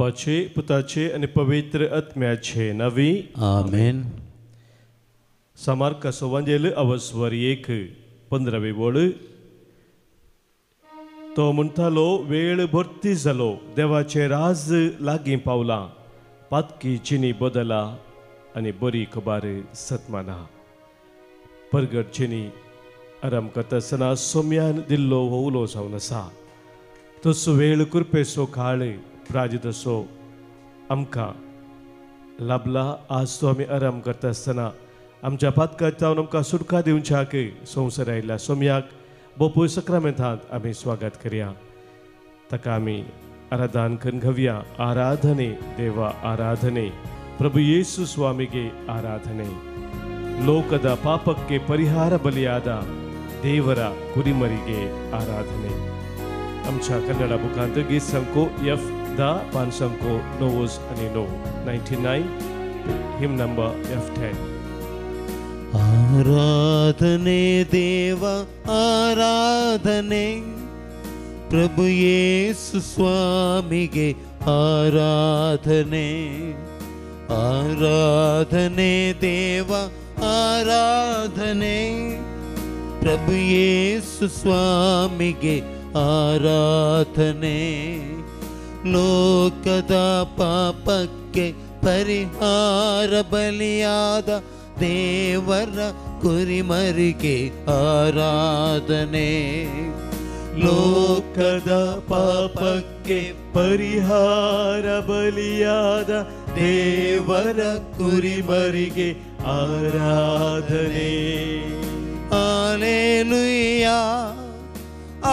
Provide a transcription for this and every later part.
भावाचे पुताचे आनी पवित्र आत्म्याचे नवी आमेन. सामार्काचो वांजेल अवस्वर 1:15 वळ. तो म्हणटालो वेळ भरती जालो, देवाचे राज लागीं पावलां, पातकी चिनी बदला आनी बरी खबर सतमाना. परगट चिनी आराम करता आसतना सोम्यान दिल्लो हो उलो जावन आसा. तसो वेळ कृपेचो काळ प्राजित असो आमकां लाभला. आज तो आमी आराम करता आसतना आमच्या पातकां जावन आमकां सुटका दिवच्याक संवसार आयिल्ल्या सोम्याक बोपूय सक्रामेंतांत आमी स्वागत करया. ताका आमी आराधन करून घेवया. आराधने देवा आराधने, प्रभु येसु स्वामिगे ಆರಾಧನೆ. ಲೋಕದ ಪಾಪಕ್ಕೆ ಪರಿಹಾರ ಬಲಿಯಾದ ದೇವರ ಕುರಿಮರಿಗೆ ಆರಾಧನೆ. आमच्या कन्नडा बुकांत गीत संको एफ 10 पान संको 9 आणि 9 99 हिम नंबर F10. ಆರಾಧನೆ ದೇವ ಆರಾಧನೆ, ಪ್ರಭು ಯೇಸು ಸ್ವಾಮಿಗೆ ಆರಾಧನೆ. ಆರಾಧನೆ ದೇವ ಆರಾಧನೆ, ಪ್ರಭು ಯೇಸು ಸ್ವಾಮಿಗೆ ಆರಾಧನೆ. ಲೋಕದ ಪಾಪಕ್ಕೆ ಪರಿಹಾರ ಬಲಿಯಾದ ದೇವರ ಕುರಿಮರಿಗೆ ಆರಾಧನೆ. ಲೋಕದ ಪಾಪಕ್ಕೆ ಪರಿಹಾರ ಬಲಿಯಾದ ದೇವರ ಕುರಿಮರಿಗೆ ಆರಾಧನೆ. Alleluia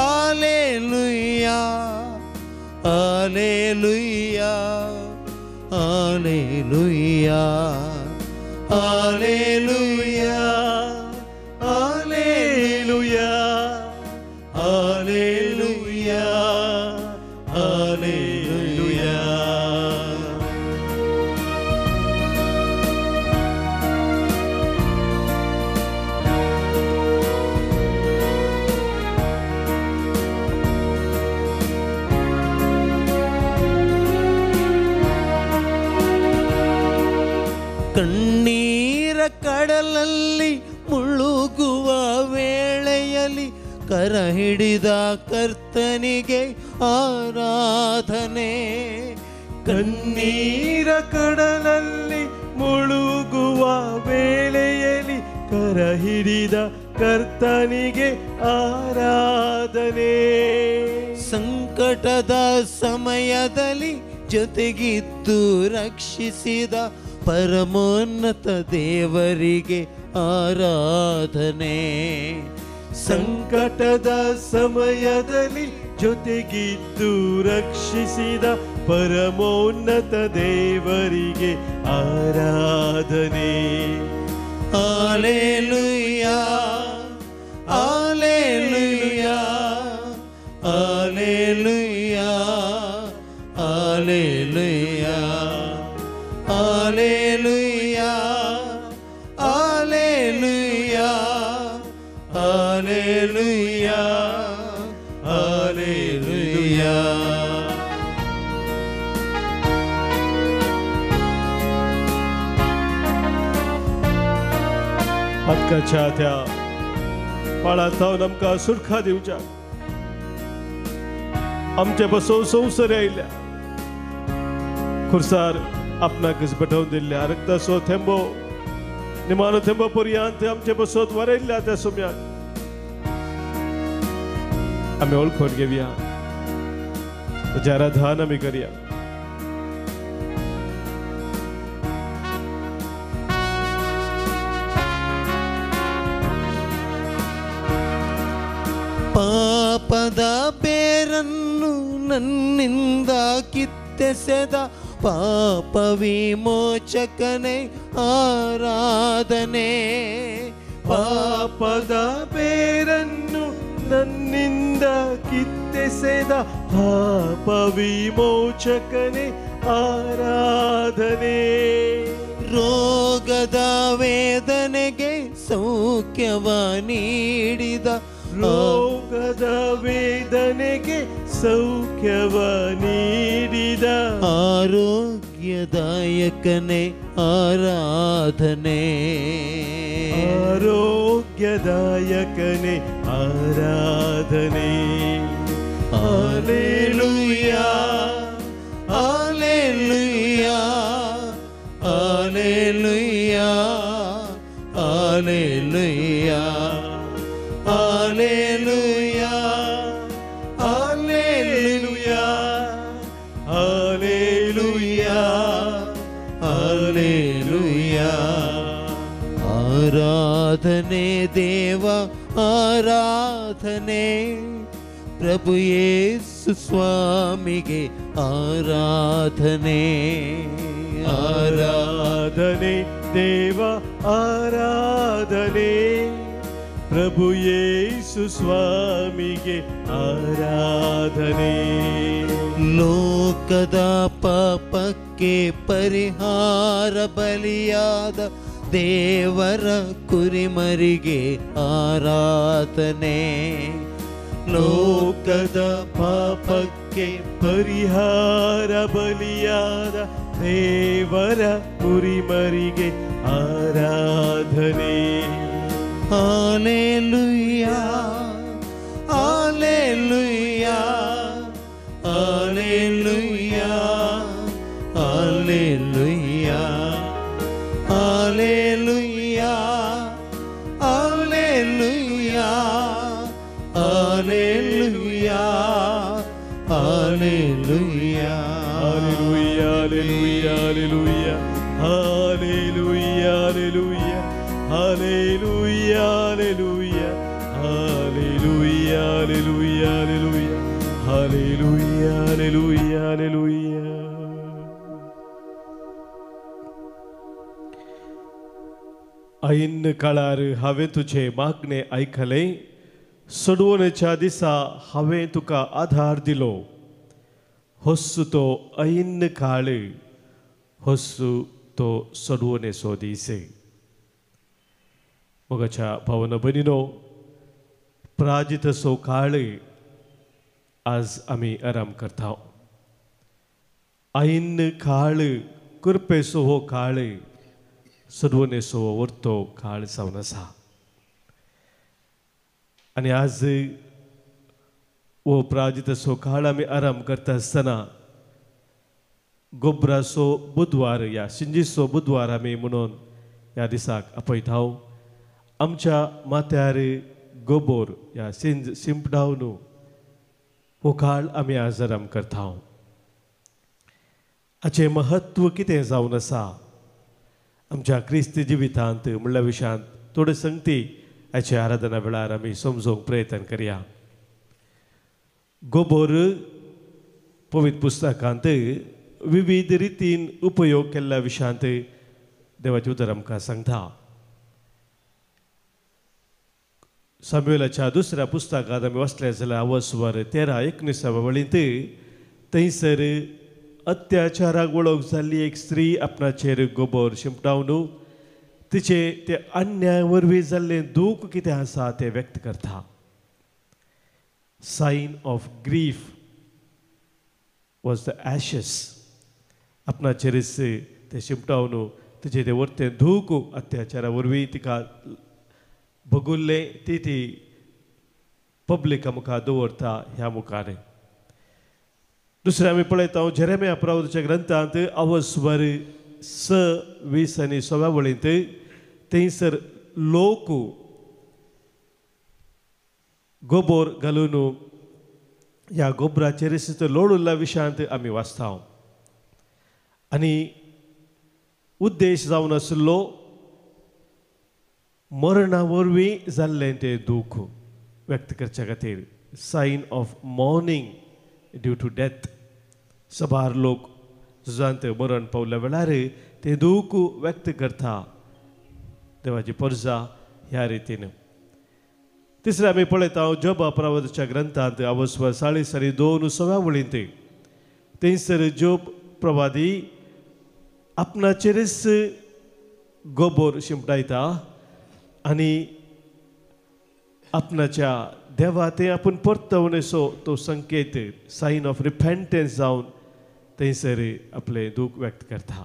alleluia alleluia alleluia alleluia alleluia alleluia alleluia. ಕಣ್ಣೀರ ಕಡಲಲ್ಲಿ ಮುಳುಗುವ ವೇಳೆಯಲ್ಲಿ ಕರ ಹಿಡಿದ ಕರ್ತನಿಗೆ ಆರಾಧನೆ. ಕಣ್ಣೀರ ಕಡಲಲ್ಲಿ ಮುಳುಗುವ ವೇಳೆಯಲ್ಲಿ ಕರ ಹಿಡಿದ ಕರ್ತನಿಗೆ ಆರಾಧನೆ. ಸಂಕಟದ ಸಮಯದಲ್ಲಿ ಜೊತೆಗಿದ್ದು ರಕ್ಷಿಸಿದ ಪರಮೋನ್ನತ ದೇವರಿಗೆ ಆರಾಧನೆ. ಸಂಕಟದ ಸಮಯದಲ್ಲಿ ಜೊತೆಗಿದ್ದು ರಕ್ಷಿಸಿದ ಪರಮೋನ್ನತ ದೇವರಿಗೆ ಆರಾಧನೆ. Alleluia alleluia alleluia alleluia alleluia alleluia alleluia alleluia. पातकाच्या त्या पाळात जावन आमकां सुटका दिवच्या आमचे बसोवन संवसार आयिल्ल्या खुर्सार आपणाकच बटोवन दिल्ल्या रक्ताचो थेंबो निमानो थेंबो पर्यंत आमचे बसोत वरयल्ल्या त्या सोम्याक आमी वळखून घेवया. ताचें आराधन आमी करया. ಪಾಪದ ಬೇರನ್ನು ನನ್ನಿಂದ ಕಿತ್ತೆಸೆದ ಪಾಪ ವಿಮೋಚಕನೇ ಆರಾಧನೆ. ಪಾಪದ ಬೇರನ್ನು ನನ್ನಿಂದ ಕಿತ್ತೆಸೆದ ಪಾಪ ವಿಮೋಚಕನೇ ಆರಾಧನೆ. ರೋಗದ ವೇದನೆಗೆ ಸೌಖ್ಯವ ನೀಡಿದ, ರೋಗದ ವೇದನೆಗೆ ಸೌಖ್ಯವ ನೀಡಿದ ಆರೋಗ್ಯದಾಯಕನೇ ಆರಾಧನೆ, ಆರೋಗ್ಯದಾಯಕನೇ ಆರಾಧನೆ. Hallelujah, hallelujah, hallelujah, hallelujah, hallelujah, hallelujah, hallelujah, hallelujah. ಆರಾಧನೆ ದೇವ ಆರಾಧನೆ, ಪ್ರಭು ಯೇಸು ಸ್ವಾಮಿಗೆ ಆರಾಧನೆ. ಆರಾಧನೆ ದೇವ ಆರಾಧನೆ, ಪ್ರಭು ಯೇಸು ಸ್ವಾಮಿಗೆ ಆರಾಧನೆ. ಲೋಕದ ಪಾಪಕ್ಕೆ ಪರಿಹಾರ ಬಲಿಯಾದ ದೇವರ ಕುರಿಮರಿಗೆ ಆರಾಧನೆ. ಲೋಕದ ಪಾಪಕ್ಕೆ ಪರಿಹಾರ ಬಲಿಯಾದ ದೇವರ ಕುರಿಮರಿಗೆ ಆರಾಧನೆ. Hallelujah, hallelujah, hallelujah, hallelujah, hallelujah, hallelujah, hallelujah, hallelujah. Hallelujah, hallelujah, hallelujah, hallelujah, hallelujah, hallelujah, hallelujah, hallelujah, hallelujah, hallelujah, hallelujah, hallelujah. ऐन काळार हांवें तुजें मागणें आयकलें, सोडवणेच्या दिसा हांवें तुका आधार दिलो. होस्सु तो ऐन काळ, होस्सु तो सोडवणेचो दीस. मोगाच्या भावना भयणीनो, प्राजितसो काळ आज आमी आराम करता. ऐन काळ, कृपेचो हो काळ, सोडवणेचो वर्तो काळ जावन आसा. आनी आज हो प्राजितसो काळ आमी आराम करता आसतना गोबराचो बुधवार या शिंजीचो बुधवार आमी म्हणून ह्या दिसाक आपयता. आमच्या माथ्यार गोबोर या सिंज शिंपडावन हो काळ आमी आज आराम करता. हाचें महत्व कितें जावन आसा आमच्या क्रिस्ती जिवितांत म्हणल्या विशयांत थोडे संगती हाचे आराधना वेळार आमी समजूंक प्रयत्न करया. गोबोर पवित्र पुस्तकांत विविध रितीन उपयोग केल्ल्या विशयांत देवाचें उतर आमकां सांगता. सामुएलाच्या दुसऱ्या पुस्तकांत आमी वाचलें जाल्यार अवस्वर 13:19 वळींत थंयसर अत्याचाराक वळख जाल्ली एक स्त्री आपणाचेर गोबोर शिंपडावन तिचे ते अन्याय वरवीं जाल्लें दूख कितें आसा तें व्यक्त करता. Sign of grief was the ashes. आपणाचेरच तें शिंपडावन तिचें तें वरतें दूख अत्याचारा वरवीं तिका भोगुल्लें ती ती पब्लिका मुखार दवरता ह्या मुखार. दुसरें आमी पळयता जेरेमिया प्रवादाच्या ग्रंथांत अवस्वर 6:20 आनी 16 वळींत थंयसर लोक गोबोर घालून ह्या गोबराचेर लोळुल्ल्या विशयांत आमी वाचता. आनी उद्देश जावन आशिल्लो मरणा वरवीं जाल्लें तें दूख व्यक्त करच्या खातीर, sign of mourning due to death. सबार लोक झुजांत मरण पावल्या वेळार तें दूख व्यक्त करता देवाची परजा ह्या रितीन. तिसरें आमी पळयता जोबा प्रवादाच्या ग्रंथांत अवस्वर 40:2 वळींत थंयसर जोब प्रवादी आपणाचेरच गोबोर शिंपडायता आनी आपणाच्या देवा ते आपूण परतवणेचो तो संकेत सायन ऑफ रिपेंटन्स जावन थंयसर आपलें दूख व्यक्त करता.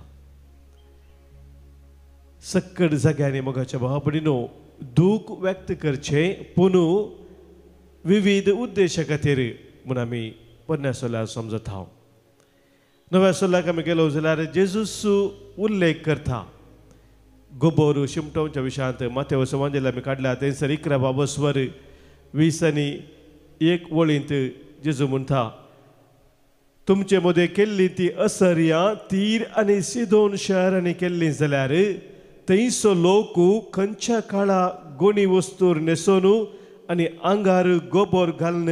सक्कड जाग्यांनी मोगाच्या भावा भयणीनो दूख व्यक्त करचें पूण विविध उद्देशा खातीर म्हूण आमी पोरण्या सोल्यार समजत हांव. नव्या सोल्याक आमी गेलो जाल्यार जेजूस उल्लेख करता गोबोर शिमटोवच्या विशयांत. माथ्या समाजेल आमी काडल्या थंयसर 11 बाबस्वर 20 आनी 1 वळींत जेजू म्हणटा, तुमचे मदें केल्ली ती असर्या तीर आनी सिदोन शहरांनी केल्ली जाल्यार थंयसो लोक खंयच्या काळा गोणी वस्तूर न्हेसोन आनी आंगार गोबोर घालून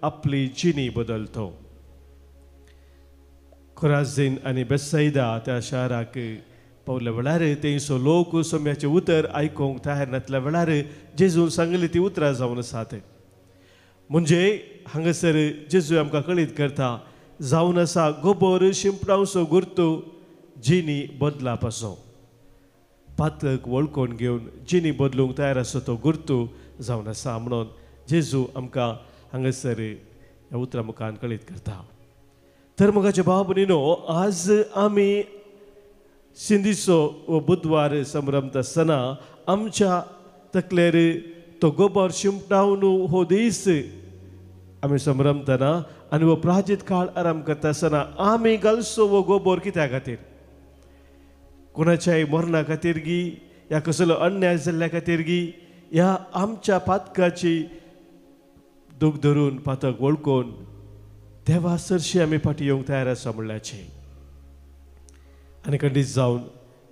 आपली जिणी बदलतो. खोराजीन आनी बेसायदा त्या शहराक पावल्या वेळार थंयसो लोक सोम्याचें उतर आयकूंक तयार नासल्या वेळार जेजून सांगली ती उतरां जावन आसात. म्हणजे हांगासर जेजू आमकां कळीत करता जावन आसा गोबोर शिंपडावचो गुर्तू जिणी बदलापाचो, पातक वळखून घेवन जिणी बदलूंक तयार आसा तो गुर्तू जावन आसा म्हणून जेजू आमकां हांगासर ह्या उतरां मुखान कळीत करता. तर मोगाचे भाव भयणीनो, आज आमी सिंधीचो हो बुधवार संभ्रमता आसतना आमच्या तकलेर तो गोबर शिंपडावन हो दीस आमी संभ्रमतना आनी हो प्राचीत काळ आराम करता आसतना आमी घालचो हो गोबर कित्या खातीर? कोणाच्याय मरणा खातीर गी ह्या कसलो अन्याय जाल्ल्या खातीर गी ह्या आमच्या पातकाची दूख धरून पातक वळखून देवा सरशी आमी फाटीं येवंक तयार आसा म्हणल्याचें. आनी खंडीत जावन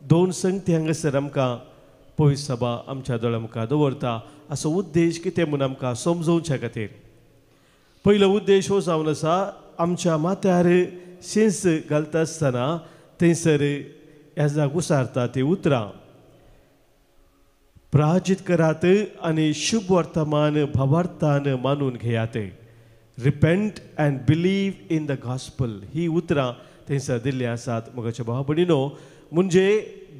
दोन संगती हांगासर आमकां पवित्र सभा आमच्या दोळ्या मुखार दवरता. असो उद्देश कितें म्हूण आमकां समजोवच्या खातीर पयलो उद्देश हो जावन आसा आमच्या माथ्यार शिंस घालता आसतना थंयसर ह्या उसारता ती उतरां प्राचित करात आनी शुभ वर्तमान भावार्थान मानून घेयात. Repent and believe in the gospel ही उतरां थंयसर दिल्लीं आसात. मोगाच्या भाव भयणीनो, म्हणजे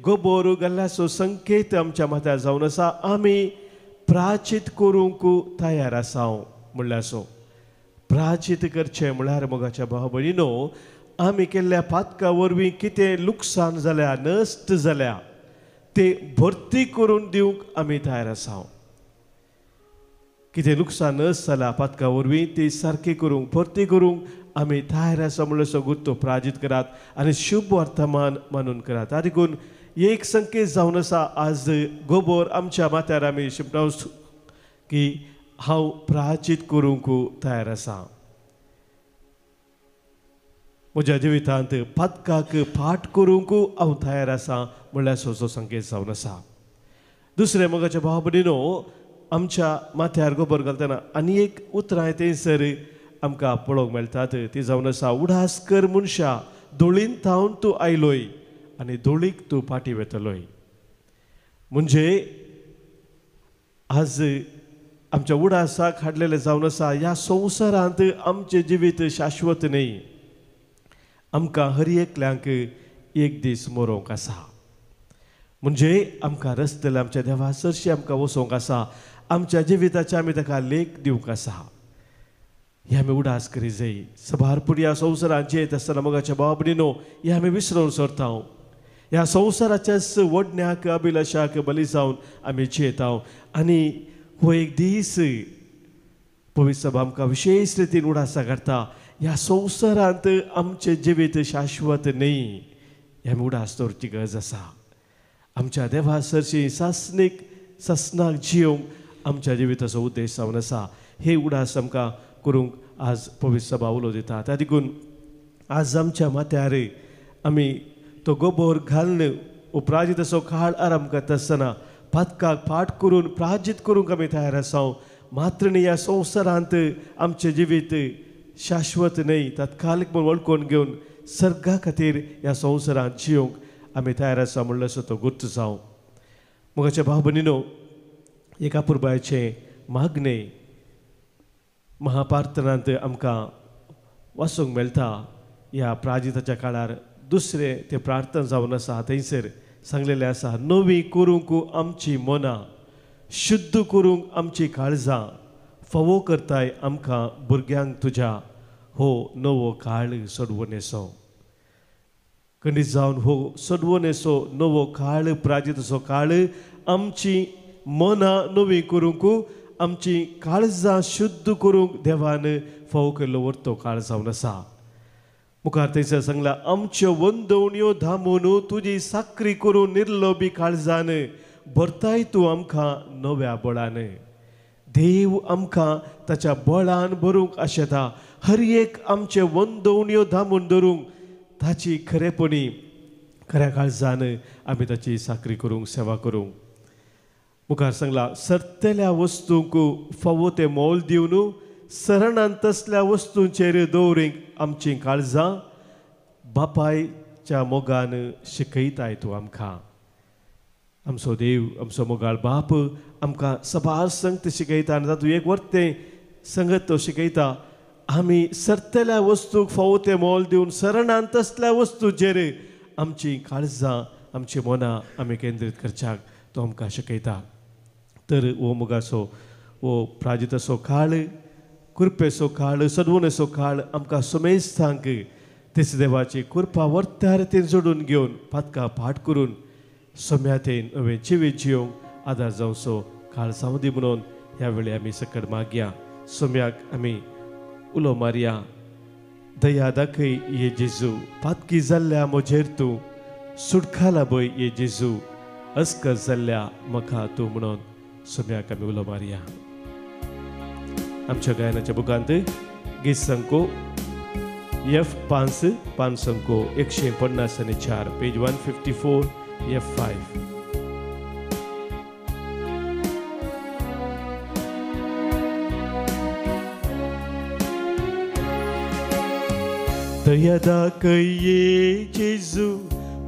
गोबोर घाल्ल्याचो संकेत आमच्या माथ्यार जावन आसा आमी प्राचित करूंक तयार आसा म्हणल्याचो. प्राचित करचें म्हळ्यार मोगाच्या भाव भयणीनो आमी केल्ल्या पातका वरवीं कितें लुकसाण जाल्या नश्ट जाल्या ते भरती करून दिवंक आमी तयार आसा. कितें लुकसाण नश्ट जाल्या पातका वरवीं ती सारकी करूंक भरती करूंक आमी तयार आसा म्हणल्यार गुत्तो प्राजित करात आनी शुभ वर्तमान मानून करात. देखून एक संकेत जावन आसा आज गोबोर आमच्या माथ्यार आमी शिंपडाव की हांव प्राचित करूंक तयार आसा. म्हज्या जिवितांत पातकाक फाट करूंक हांव तयार आसा म्हणल्यार सोचो संकेत जावन आसा. दुसरें मोगाच्या भाव भयणीनो, आमच्या माथ्यार गोबर घालतना आनी एक उतरां थंयसर आमकां पळोवंक मेळटात ती जावन आसा उडास कर मनशा धुळीन थावन तूं आयलोय आनी धुळीक तूं फाटीं वेतलोय. म्हणजे आज आमच्या उडासाक हाडलेलें जावन आसा ह्या संवसारांत आमचें जिवीत शाश्वत न्हय. आमकां हर एकल्यांक एक दीस मरोंक आसा. म्हणजे आमकां रस्त्यार आमच्या देवा सरशी आमकां वचोंक आसा. आमच्या जिविताचे आमी ताका लेख दिवंक आसा. हे आमी उडास करी जाय. सभारपूर ह्या संवसारांत जियेत आसतना मोगाच्या भाव भयणीनो हे आमी विसरून सरता. ह्या संवसाराच्याच वडण्याक अभिलाशाक बली जावन आमी जियेता आनी हो एक दीस पवित्र सभा आमकां विशेश रितीन उडासा काडटा. ह्या संवसारांत आमचें जिवीत शाश्वत न्हय हे आमी उडास दवरची गरज आसा. आमच्या देवा सरशी सासणीक सासणाक जियोवंक आमच्या जिविताचो उद्देश जावन आसा. हे उडास आमकां करूंक आज पवित्र सभा उलो दिता. त्या देखून आज आमच्या माथ्यार आमी तो गोबोर घालून उपराजिताचो काळ आराम करता आसतना पातकाक फाट करून प्राजित करूंक आमी तयार आसा. मात्र न्ही ह्या संवसारांत आमचें जिवीत शाश्वत न्हय तात्कालीक म्हूण वळखून घेवन सर्गा खातीर ह्या संवसारांत जियोवंक आमी तयार आसा म्हणल्यार तो गुर्त जावं. मोगाच्या भाव भयणीनो, एका पुरबायचें मागणें महापार्थनांत आमकां वाचूंक मेळटा. ह्या प्राजिताच्या काळार दुसरें तें प्रार्थना जावन आसा. थंयसर सांगलेलें आसा नवी करूंक आमची मनां, शुद्ध करूंक आमची काळजां, फावो करताय आमकां भुरग्यांक तुज्या हो नवो काळ सोडवणेचो खंडीत जावन हो सोडवणेचो नवो काळ प्राजिताचो काळ आमची मनां नवी करूंक आमची काळजां शुद्ध करूंक देवान फावो केल्लो वर्तो काळ जावन आसा. मुखार थंयसर सांगला आमच्यो वंदवण्यो धामून तुजी साकरी करून निर्लोबी काळजान भरताय तूं आमकां नव्या बळान. देव आमकां ताच्या बळान भरूंक आशेता. हर एक आमचे वंदवण्यो धामून धरूंक ताची खरेपणी खऱ्या काळजान आमी ताची साकरी करूंक सेवा करूंक. मुखार सांगला सरतल्या वस्तूंक फावो तें मोल दिवन सरणान तसल्या वस्तूंचेर दवरींक आमची काळजां बापायच्या मोगान शिकयताय तूं आमकां. आमचो देव आमचो मोगाळ बाप आमकां सबार संगत शिकयता आनी तातूंत एक वर्तें संगत तो शिकयता आमी सरतल्या वस्तूक फावो तें मोल दिवन सरणान तसल्या वस्तूचेर आमची काळजां आमची मनां आमी केंद्रीत करच्याक तो आमकां शिकयता. तर हो मोगाचो हो प्राजिताचो काळ कृपेचो काळ सदवणेचो काळ आमकां समेस्तांक तेच देवाची कृपा वर्त्यार तें जोडून घेवन पातकां पाठ करून सम्यातेन नवें जिवीत जियोंक आदार जावचो काळ जावं दी म्हणून ह्या वेळी आमी सकट मागया. सम्याक आमी उलो मारया. दया दाखय ये जेजू पातकी जाल्ल्या म्हजेर तूं सुटखाला बय ये जेजू अस्कत जाल्ल्या म्हाका तूं म्हणून सम्याक आमी उलो मारया. आमच्या गायनाच्या बुकांत गीत संको एफ 5 5 संको 154 पेज 154 F5. दया दाखय ये जेजू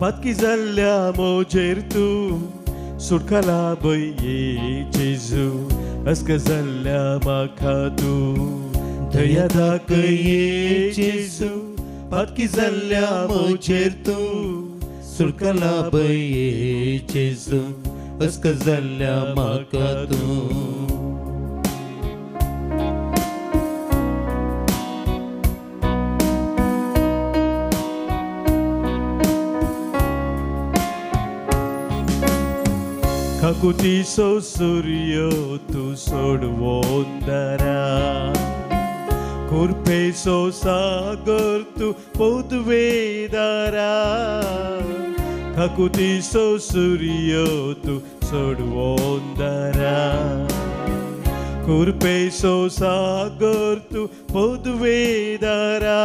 पातकी जाल्ल्या म्हजेर तूं सुटकाला बय ये जेजू अस्क जाल्ल्या म्हाका तूं. दया दाखय ये जेजू पातकी जाल्ल्या म्हजेर तूं सुटकाला बय ये जेजू अस्क जाल्ल्या म्हाका तूं. काकुतीचो सूर्य तूं सोडवून दारा कुरपेचो सागर तूं पोतवेदारा काकुतीचो सूर्य तूं सोडवून दारा कुरपेचो सागर तूं पोतवेदारा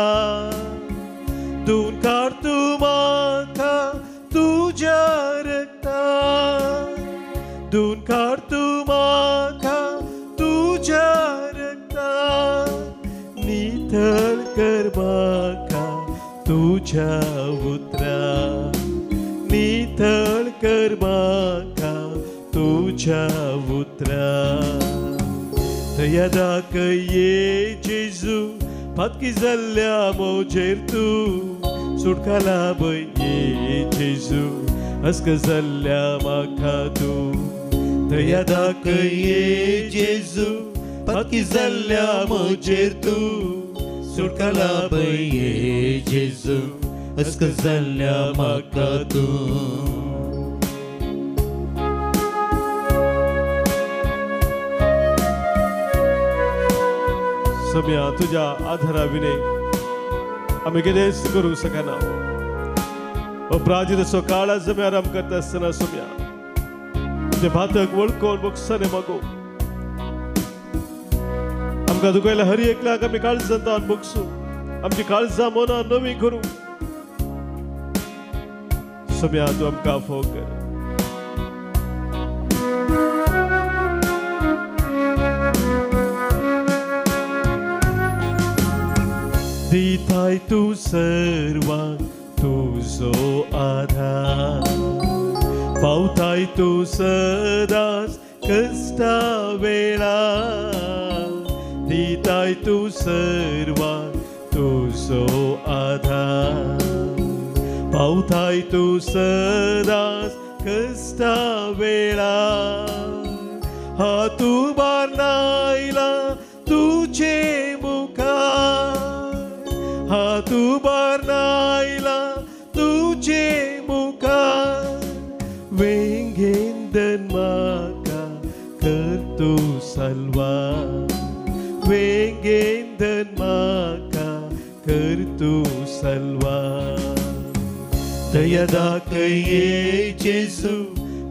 धुवन काड तूं म्हाका तुज्या रक्तान धुवन काड तूं म्हाका तुज्या रक्तान नितळ कर म्हाका तुज्या उतरान नितळ कर म्हाका तुज्या उतरान. दया दाखय ये जेजू पातकी जाल्ल्या म्हजेर तूं सुटकाला बय ये जेजू अस्क जाल्ल्या म्हाका तूं. दया दाखय ये जेजू पातकी जाल्ल्या म्हजेर तूं सुटकाला बय ये जेजू अस्क जाल्ल्या म्हाका तूं. सम्या तुज्या आधारा विणे आमी कितेंच करूंक शकना. हो प्राजिताचो काळ जम्यार आम करता आसतना सोम्या तुजें भातक वळखून बक्षाने मागो आमकां दुखयल्या हर एकल्याक आमी काळजां तान बगसू आमची काळजां मनां नवी करूं. सोम्या तूं आमकां फोव कर. दिताय तूं सर्वांक तुजो आधार पावताय तूं सदांच कश्टा वेळार दिताय तूं सर्वांक तुजो आधार पावताय तूं सदांच कश्टा वेळार हात उबारनायला वेंगेंदन म्हाका कर तूं साल्वार, वेंगेंदन म्हाका कर तूं साल्वार. दया दाखय जेजू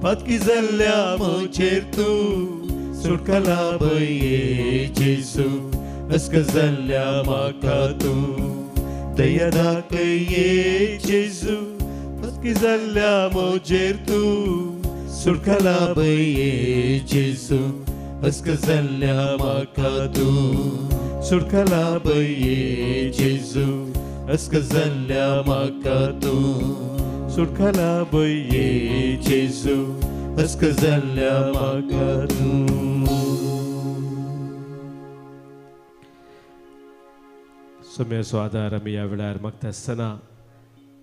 पातकी जाल्ल्या म्हजेर तूं सुटका लाभय जेजू अस्क जाल्ल्या म्हाका तूं. दया दाखय जेजू पातकी जाल्ल्या म्हजेर तूं सुटका लाभय जेजू अस्क जाल्ल्या म्हाका तूं. सुटका लाभय जेजू अस्क जाल्ल्या म्हाका तूं. सुटका लाभय जेजू अस्क जाल्ल्या म्हाका तूं. सोम्याचो आदार आमी ह्या वेळार मागता आसतना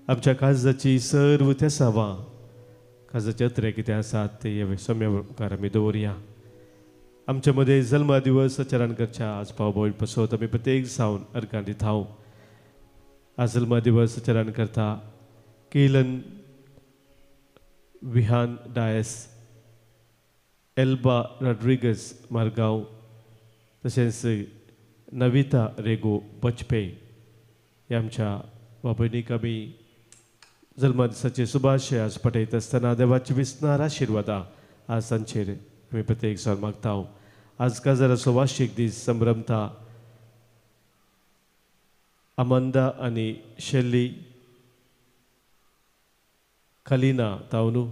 आमच्या काळजाची सर्व तेसावां काळजाचे अत्रे कितें आसात ते सोम्या मुखार आमी दवरया. आमच्या मदें जल्मा दिवस आचरण करच्या आज पावबोळ पसत आमी प्रत्येक जावन अर्गां दिता. आज जल्मा दिवस आचरण करता केलन विहान डायस, एल्बा रॉड्रिगस मारगांव, तशेंच नविता रेगो बचपे ह्या आमच्या बाबयनीक आमी जल्मा दिसाचे शुभाशय आज पठयत आसतना देवाची विस्नार आशिर्वादां आज तांचेर आमी प्रत्येक जावन मागता. आज काजाराचो वार्षिक दीस संभ्रमता अमंदा आनी शेल्ली कलिना तावनू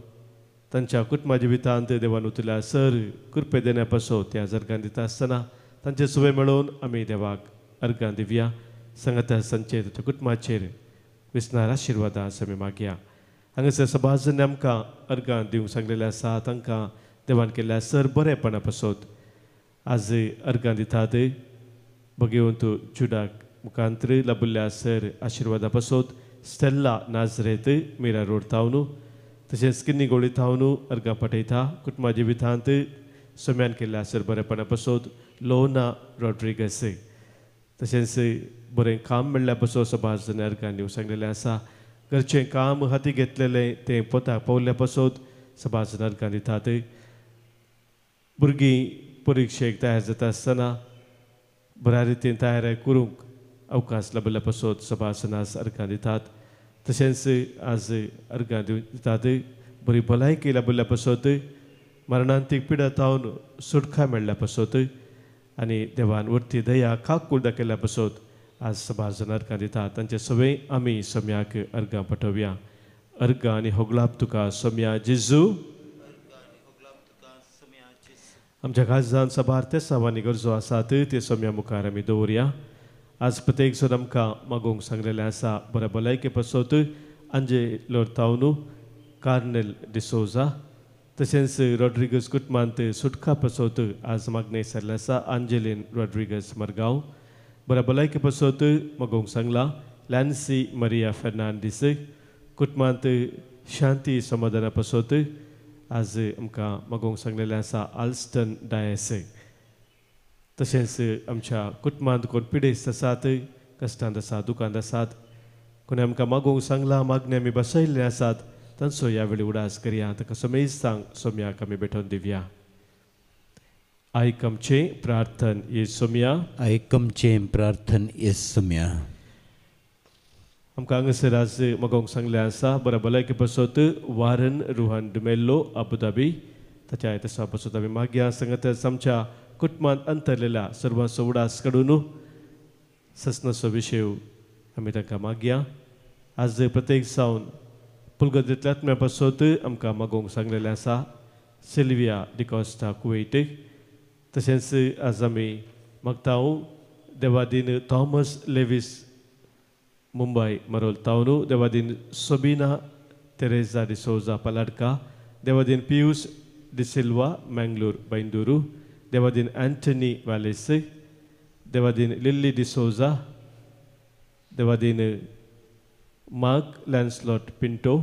तांच्या कुटुंबा जिवितांत देवान उतरल्या सर कृपे देण्या पासो त्या अर्गां दिता आसतना तांचे सुवे मेळोवन आमी देवाक अर्गां दिवया. सांगाता तांचेर तांच्या कुटुंबाचेर विस्नार आशिर्वादां आज आमी मागया. हांगासर सभाजन आमकां अर्गां दिवंक सांगलेलें आसा तांकां देवान केल्ल्या सर बरेपणा पासत आज अर्गां दितात. भगेवंत जुडाक मुखांत्र लाबिल्ल्या सर आशिर्वादा पासत स्टेल्ला नाजरेत मिरा रोड थावन तशेंच किन्नी गोळी थावन अर्गां पठयता. कुटुंबा जिवितांत सोम्यान केल्ल्या सर बरेपणा पासत लोना रॉड्रिगस तशेंच बरें काम मेळ्ळ्या पासत सभाजन अर्गां दिवंक सांगलेलें आसा. घरचें काम हाती घेतलेलें तें पोताक पावल्या पासत सभाजन अर्गां दितात. भुरगीं परिक्षेक तयार जाता आसतना बऱ्या रितीन तयार करूंक अवकाश लाबिल्ल्या पासत सभासनास अर्गां दितात. तशेंच आज अर्गां दितात बरी भलायकी लाबिल्ल्या पासत मरणांतीक पिडा थावन सुटका मेळ्ळ्या पासत आनी देवान वरती दया काकूळ दाखयल्ल्या पासत आज सभाजन अर्गां दितात. तांचे सगळे आमी सोम्याक अर्गां पठोवया. अर्गां आनी होगलाप तुका सोम्या जेजू. आमच्या खाजदान सभार तेसावांनी गरजो आसात ते सोम्या मुखार आमी दवरया. आज प्रत्येक जण आमकां मागोवंक सांगलेलें आसा बऱ्या भलायके पासत आंजे लोरतावनू कार्नेल डिसोजा तशेंच रॉड्रिगस कुटुंबांत सुटका पासत आज मागणें सारलें आसा आंजेलीन रॉड्रिगस मरगांव बऱ्या भलायके पासत मागोवंक सांगलां लॅन्सी मरिया फेर्नांडीस कुटुंबांत शांती समाधाना पासत आज आमकां मागोवंक सांगलेलें आसा आल्स्टन डायस तशेंच आमच्या कुटुंबांत कोण पिडेस्त आसात कश्टांत आसात दुकांत आसात कोणी आमकां मागोवंक सांगलां मागणें आमी बसयल्लें आसात तांचो ह्या वेळी उडास करया. ताका समेज सोम्याक आमी भेटोवन दिवया. आयक आमचें प्रार्थन ये सोम्या. आयक आमचें प्रार्थन ये सोम्या. आमकां हांगासर आज मागोवंक सांगलें आसा बऱ्या भलायके पासत वारन रुहन डिमेल्लो अबुधाबी ताच्या तसा पासत आमी मागया. सांगातच आमच्या कुटुंबांत अंतरलेल्या सर्वांचो उडास काडून ससनाचो विशय आमी तांकां मागया. आज प्रत्येक जावन पुलगदेंतल्या आत्म्या पासत आमकां मागोवंक सांगलेलें आसा सिल्विया डिकॉस्टा कुवेट तशेंच आज आमी मागता देवादीन थॉमस लेवीस मुंबय मरोल तावनू देवादीन सोबिना तेरेजा डिसोजा पलाडका देवादीन पियूस डिसिल्वा मंगलोर बैंदुरू देवादीन अँटनी वालेस देवादीन लिल्ली डिसोजा देवादीन मार्क लॅन्सलॉट पिंटो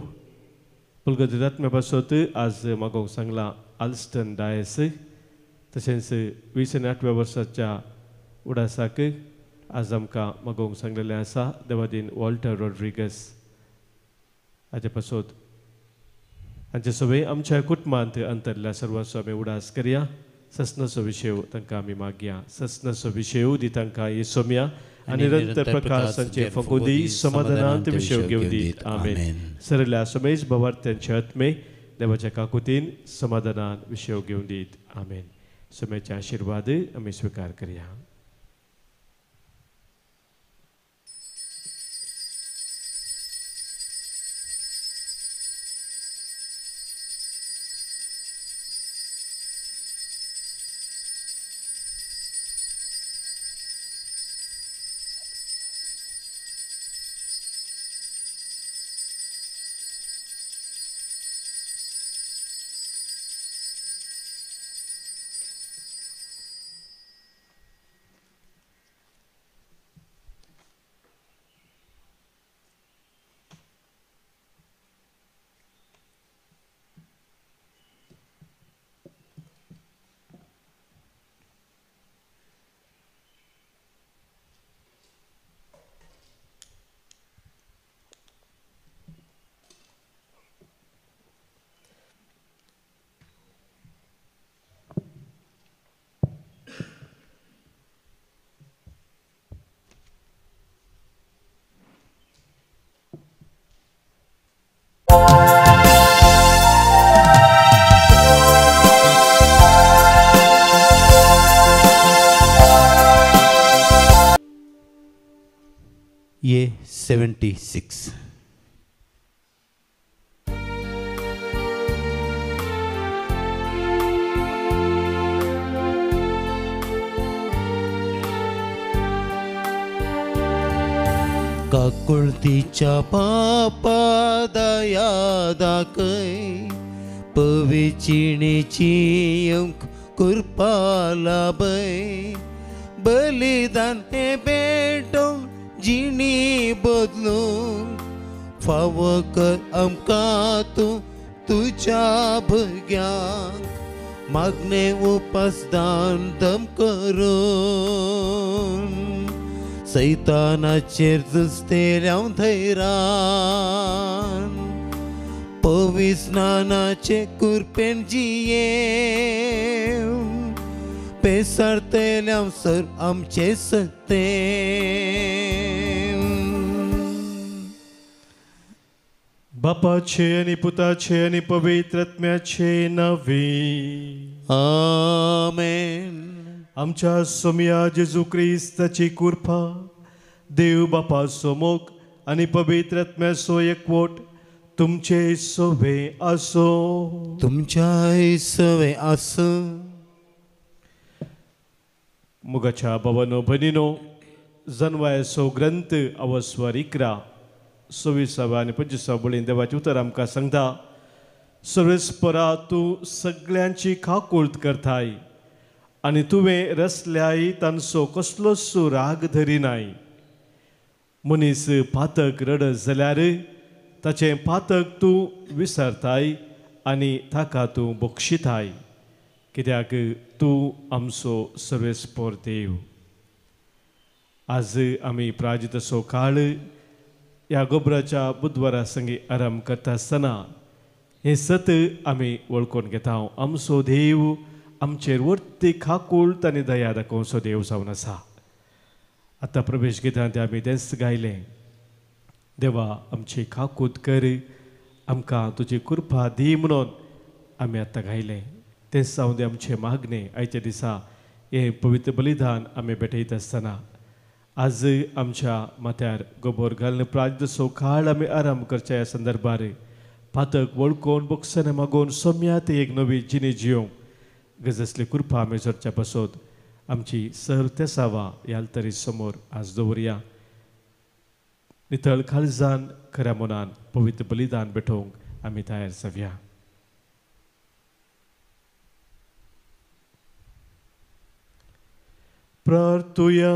पुलगती आत्म्या पासत आज मागोवंक सांगलां आल्स्टन डायस तशेंच 28व्या वर्साच्या उडासाक आज आमकां मागोवंक सांगलेलें आसा देवादीन वॉल्टर रॉड्रिगस हाचे पासत. तांचे सगळे आमच्या कुटुंबांत अंतरल्या सर्वांचो आमी उडास करया. ससनाचो विशय तांकां आमी मागया. ससनाचो विशय दी तांकां हे सोम्या आनी निरंतर प्रकाश तांचे फकू दी, समाधानांत विशय घेवन दीत. आमेन. सरल्या समेज भावार्थ्यांचे आत्मे देवाच्या काकुतीन समाधानान विशय घेवन दीत. आमेन. सोम्याचे आशिर्वाद आमी स्विकार करया. ये 76. काकुळतीच्या पापा दया दाखय, पविचिणीची कृपा लाभय, बलिदान हे भेटोवन जिणी बदलूंक फावो कर आमकां तूं तुज्या भुरग्यांक, मागणें उपासदान दम करून सैतानाचेर झुजतेल्यांव धैरान, पविस्नानाचे कुरपेन जियेवन पेसरतेल्यांव सर आमचे सत्तेन. बापाचे आनी पुताचे आनी पवित्र आत्म्याचे नांवे आमेन. आमच्या सोम्या जेजू क्रिस्ताची कृपा, देव बापाचो मोग आनी पवित्र आत्म्याचो एकवट तुमचे सोवे आसो. तुमच्याय सवे आसो. मोगाच्या बाबानो भयणीनो, जनवायाचो ग्रंथ अवस्वर 11 26व्या आनी 25व्या बळीन देवाचें उतर आमकां सांगता, सर्वेस्परा तूं सगळ्यांची काकूळत करताय आनी तुवें रसल्याय तांचो कसलोच राग धरिनाय. मनीस पातक रडत जाल्यार ताचें पातक तूं विसरताय आनी ताका तूं बक्षिताय, कित्याक तूं आमचो सर्वेस्पर देव. आज आमी प्राजिताचो काळ ह्या गोबराच्या बुधवारा संगी आराम करता आसतना हें सत आमी वळखून घेता. आमचो देव आमचेर वर्ती खाकूळ आनी दया दाखोवचो देव जावन आसा. आतां प्रवेश घेता तें आमी तेंच गायलें, देवा आमची खाकूत कर, आमकां तुजी कृपा दी म्हणून आमी आतां गायलें. तेंच जावं दी आमचें मागणें आयच्या दिसा हें पवित्र बलिदान आमी भेटयता आसतना. आज आमच्या माथ्यार गोबोर घालून प्राजसो काळ आमी आराम करच्या ह्या संदर्भार पातक वळखून बोक्सनां मागून सोम्यात एक नवी जिणी जियोंक गरज आसली कृपा आमी जोडच्या पासत आमची सर तेसावा ह्या तरी समोर आज दवरया. नितळ काळजान खऱ्या मनान पवित्र बलिदान भेटोवंक आमी तयार जावया. प्रार्थुया.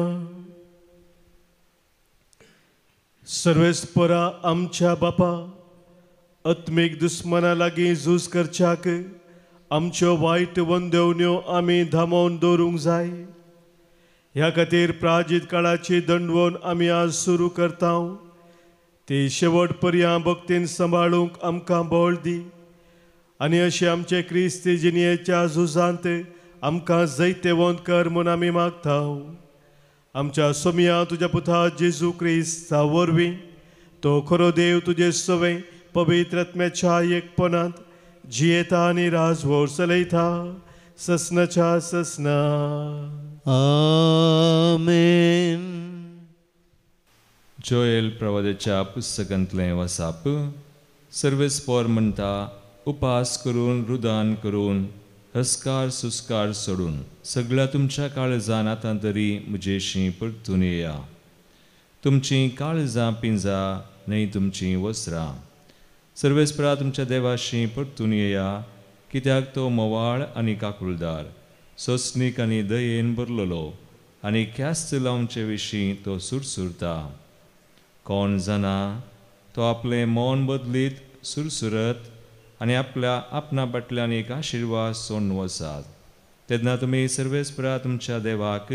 सर्वेस्परा आमच्या बापा, आत्मीक दुस्मना लागीं झूज करच्याक आमच्यो वायट वंदेवण्यो आमी धामोवन दवरूंक जाय. ह्या खातीर प्राजीत काळाची दंडवण आमी आज सुरू करता, ती शेवट पर्यां भक्तीन सांबाळूंक आमकां बळ दी आनी अशें आमचे क्रिस्ती जिणयेच्या झुजांत आमकां जैतेवंत कर म्हूण आमी मागता. आमच्या सोमया तुज्या पुता जेजू क्रिस्ता वरवीं तो खरो देव तुजे सवें पवित्र आत्म्याच्या एकपणांत जियेता आनी राजवोर चलयता ससनाच्या ससना. आमेन. जोएल प्रवादाच्या पुस्तकांतलें वसाप. सर्वेस्पोर म्हणटा, उपास करून रुदान करून हस्कार सुस्कार सोडून सगळ्या तुमच्या काळजान आतां तरी म्हजेशी परतून येया. तुमचीं काळजां पिंजा न्हय तुमचीं वस्त्रां. सर्वेस्परा तुमच्या देवाशी परतून येया, कित्याक तो मोवाळ आनी काकुळदार, सोसणीक आनी दयेन भरलेलो आनी ख्यास्त लावचे विशीं तो सुरसुरता. कोण जाणा तो आपलें मन बदलीत सुरसुरत आनी आपल्या आपणा फाटल्यान एक आशिर्वाद सोडून वसात. तेन्ना तुमी सर्वेस्परा तुमच्या देवाक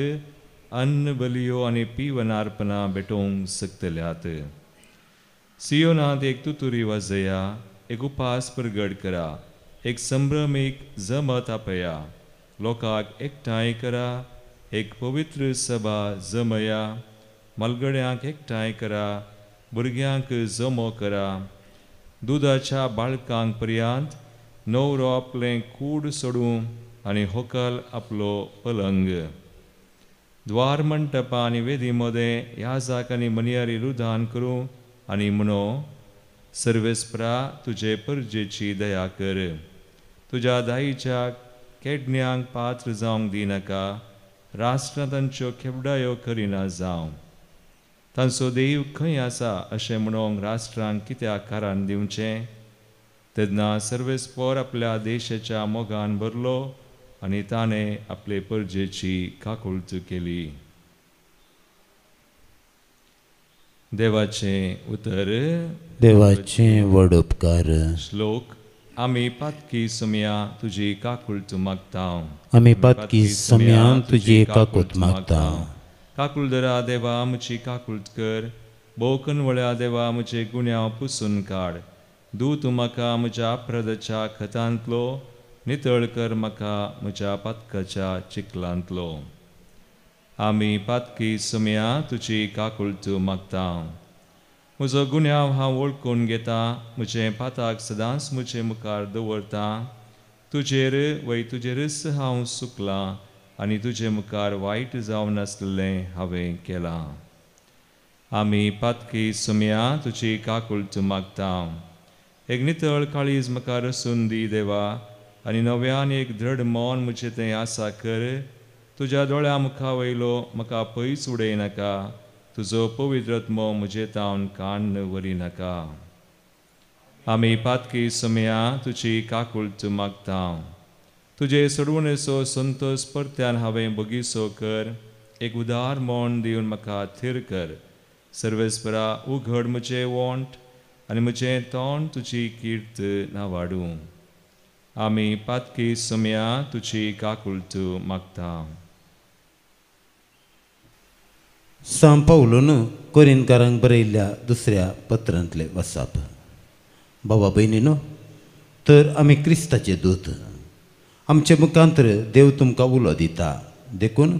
अन्न बलियो आनी पिवनार्पणां भेटोवंक शकतल्यात. सियोनांत एक तुतुरी वाजया, एक उपास परगट करा, एक संभ्रमीक जमत आपया, लोकांक एकठांय करा, एक पवित्र सभा जमया, म्हालगड्यांक एकठांय करा, भुरग्यांक जमो करा, दुदाच्या बाळकांक पर्यंत न्हवरो आपलें कूड सोडूं आनी होकल आपलो पलंग. द्वार मंटपां आनी वेदी मदें याजाक आनी मनियारी रुदान करूं आनी म्हणो, सर्वेस्परा तुजे परजेची दया कर, तुज्या दाईच्या केडण्यांक पात्र जावंक दिनाका, राष्ट्रां तांच्यो खेबडायो करिना जावं. तांचो देव खंय आसा अशें म्हणूंक राष्ट्रांक कित्याक कारण दिवचें? तेन्ना सर्वेस्पोर आपल्या देशाच्या मोगान भरलो आनी ताणें आपले परजेची काकुळट केली. देवाचें उतर. देवाचें व्हड उपकार. श्लोक. आमी पातकी सोमया तुजी काकुळट मागता. आमी पातकी सोमया तुजी काकुळट मागता. काकुळदरा देवा म्हजी काकुळट कर, भोव कनवळ्या देवा म्हजे गुन्यांव पुसून काड. दूत म्हाका म्हज्या अपराधाच्या खतांतलो, नितळ कर म्हाका म्हज्या पातकाच्या चिखलांतलो. आमी पातकी सोमया तुजी काकुळट मागता. म्हजो गुन्यांव हांव वळखून घेता, म्हजें पाताक सदांच म्हजे मुखार दवरता. तुजेर वय तुजेरच हांव चुकलां आनी तुजे मुखार वायट जावन आसलें हांवें केलां. आमी पातकी सोमया तुजी काकुळट मागता. एक नितळ काळीज म्हाका रसून दी देवा, आनी नव्यान एक दृढ मन म्हजें तें आसा कर. तुज्या दोळ्या मुखा वयलो म्हाका पयस उडय नाका, तुजो पवित्र आत्मो म्हजे तावन काण्ण व्हरी नाका. आमी पातकी सोमया तुजी काकुळट मागता. तुजे सोडवणेचो संतोश परत्यान हांवें बगीचो कर, एक उदार मन दिवन म्हाका थीर कर. सर्वेस्परा उघड म्हजें वोंट आनी म्हजें तोंड तुजी कीर्त नावाडूं. आमी पातकी सोमया तुजी काकुळट मागता. सांव पावलून कोरिनकारांक बरयल्ल्या दुसऱ्या पत्रांतले वसाप. बाबा भयणीनो, तर आमी क्रिस्ताचे दूत, आमचे मुखांतर देव तुमकां उलो दिता. देखून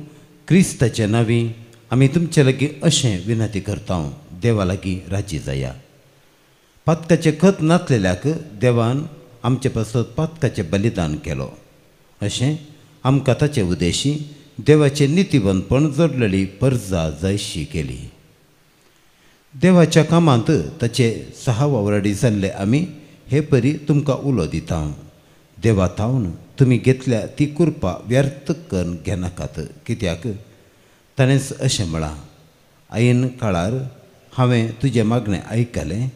क्रिस्ताच्या नांवी आमी तुमचे लागीं अशें विनंती करता, देवा लागीं राजी जाया. पातकाचें खत नासलेल्याक देवान आमचे पासत पातकाचें बलिदान केलो, अशें आमकां ताचे उद्देशी देवाचें नितीवंतपण जोडलेली परजा जायशी केली. देवाच्या कामांत ताचे सहा वावराडी जाल्ले आमी हे परी तुमकां उलो दिता, देवा थावन तुमी घेतल्या ती कृपा व्यर्थ करून घेनाकात. कित्याक ताणेंच अशें म्हळां, आईन काळार हांवें तुजें मागणें आयकलें,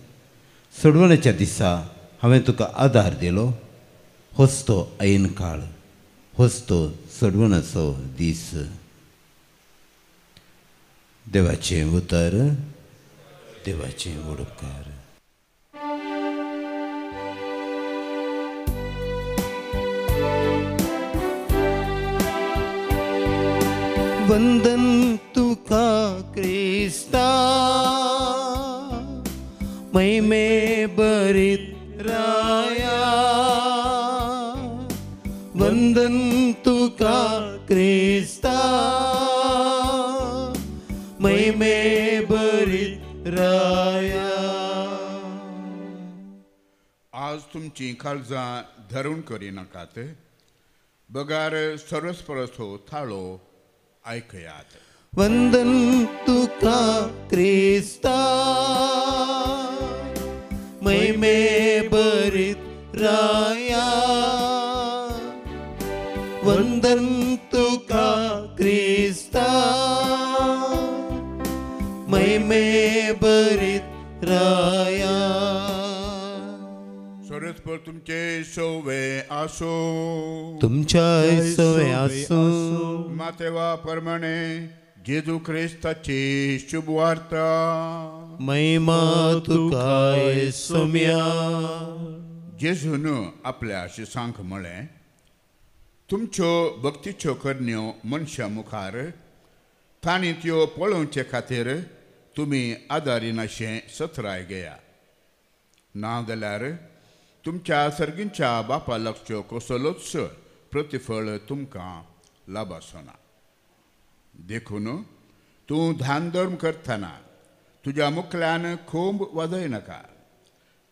सोडवण्याच्या दिसा हांवें तुका आदार दिलो. होच तो ऐन काळ, होच तो सोडवण्याचो दीस. देवाचें उतर. देवाचें उपकार. वंदन तुका क्रिस्ता, महिमे बरीत राया, वंदन तुका क्रिस्ता महिमे बरीत राया। आज तुमची काळजां धरून करिनाकात, बगार सर्वस्परस हो थाळो आयकयात। वंदन तुका क्रिस्ता महिमे बरीत राया। वंदन तुका क्रिस्ता महिमे बरीत राया। सर्वेस्पर तुमचे सोवे आसो, तुमच्या सोवे आसो। मातेवा प्रमाणे जेजू क्रिस्ताची शुभवार्ता। महिमा तुका सोम्या। जेजून आपल्या शिसांक म्हळें, तुमच्यो भक्तीच्यो करण्यो मनशां मुखार तांणी त्यो पळोवचे खातीर तुमी आदारिनाशें सतराय घेया, ना जाल्यार तुमच्या सर्गींच्या बापा लागच्यो कसलोच प्रतिफळ तुमकां लाभासना। देखून तूं दान धर्म करतना तुज्या मुखल्यान खोंब वाजयनाका।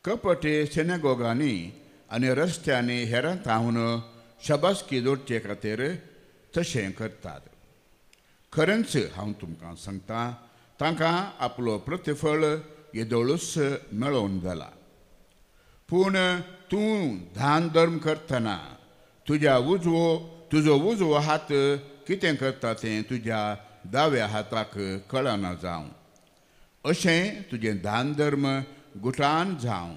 कपटे सिनेगोगांनी आनी रस्त्यांनी हेरां थावन शाबासकी जोडचे खातीर तशें करतात। खरेंच हांव तुमकां सांगता, तांकां आपलो प्रतिफळ येदोळूच मेळोवन जाला। पूण तूं दान धर्म करतना तुज्या तुजो उजवो हात कितें करता तें तुज्या दाव्या हाताक कळना जावं, अशें तुजें दान धर्म गुठान जावं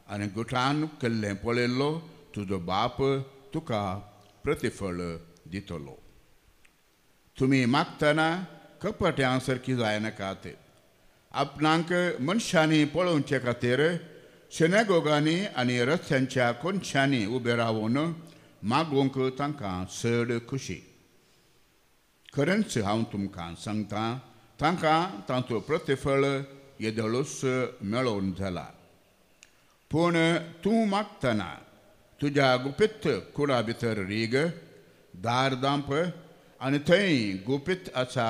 आनी गुठान केल्लें पळयल्लो तुजो बाप तुका प्रतिफळ दितलो। तुमी मागतना कपट्यां सारकी जायनाकात। आपणाक मनशांनी पळोवचे खातीर सिनेगोगांनी आनी रस्त्यांच्या कोनशांनी उबे रावन मागूंक तांकां चड खुशी। खरेंच हांव तुमकां सांगता, तांकां तांचो प्रतिफळ येदोळूच मेळोवन जाला। पूण तूं मागतना तुज्या गुपीत कुडा भितर रीग, दार दांप आनी थंय गुपीत आसा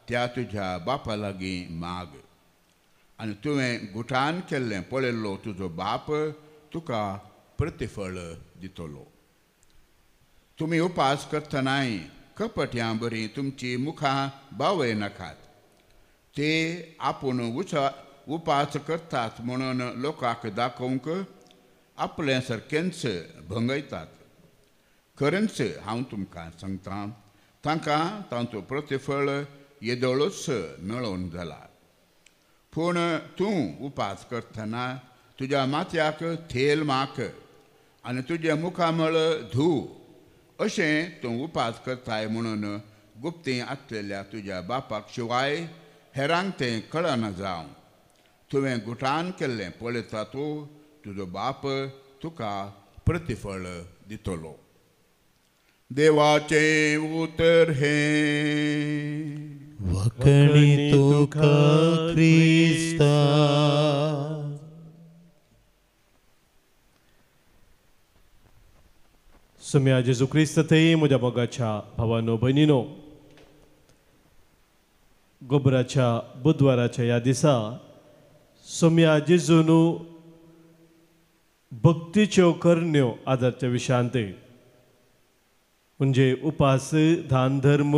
त्या तुज्या बापा लागीं माग, आनी तुवें गुठान केल्लें पळयल्लो तुजो बाप तुका प्रतिफळ दितलो। तुमी उपास करतनाय कपट्यां बरी तुमची मुखां बावय नाकात। ते आपूण उपास करतात म्हणून लोकांक दाखोवंक आपलें सारकेंच भंगयतात। खरेंच हांव तुमकां सांगता, तांकां तांचो प्रतिफळ येदोळूच मेळोवन जाला। पूण तूं उपास करतना तुज्या माथ्याक तेल माख आनी तुजें मुखामळ धू, अशें तूं उपास करताय म्हणून गुप्ती आसलेल्या तुज्या बापाक शिवाय हेरांक तें कळना जावं। तुवें गुठान केल्लें पळयता तूं तुजो बाप तुका प्रतिफळ दितलो। देवाचें उतर हें। वखणी तुका क्रिस्ता। सोम्या जेजू क्रिस्त थंय म्हज्या मोगाच्या भावानो भयणीनो, गोबराच्या बुधवाराच्या ह्या दिसा सोम्या जेजून भक्तीच्यो करण्यो आदारच्या विशयांत म्हणजे उपास, दान धर्म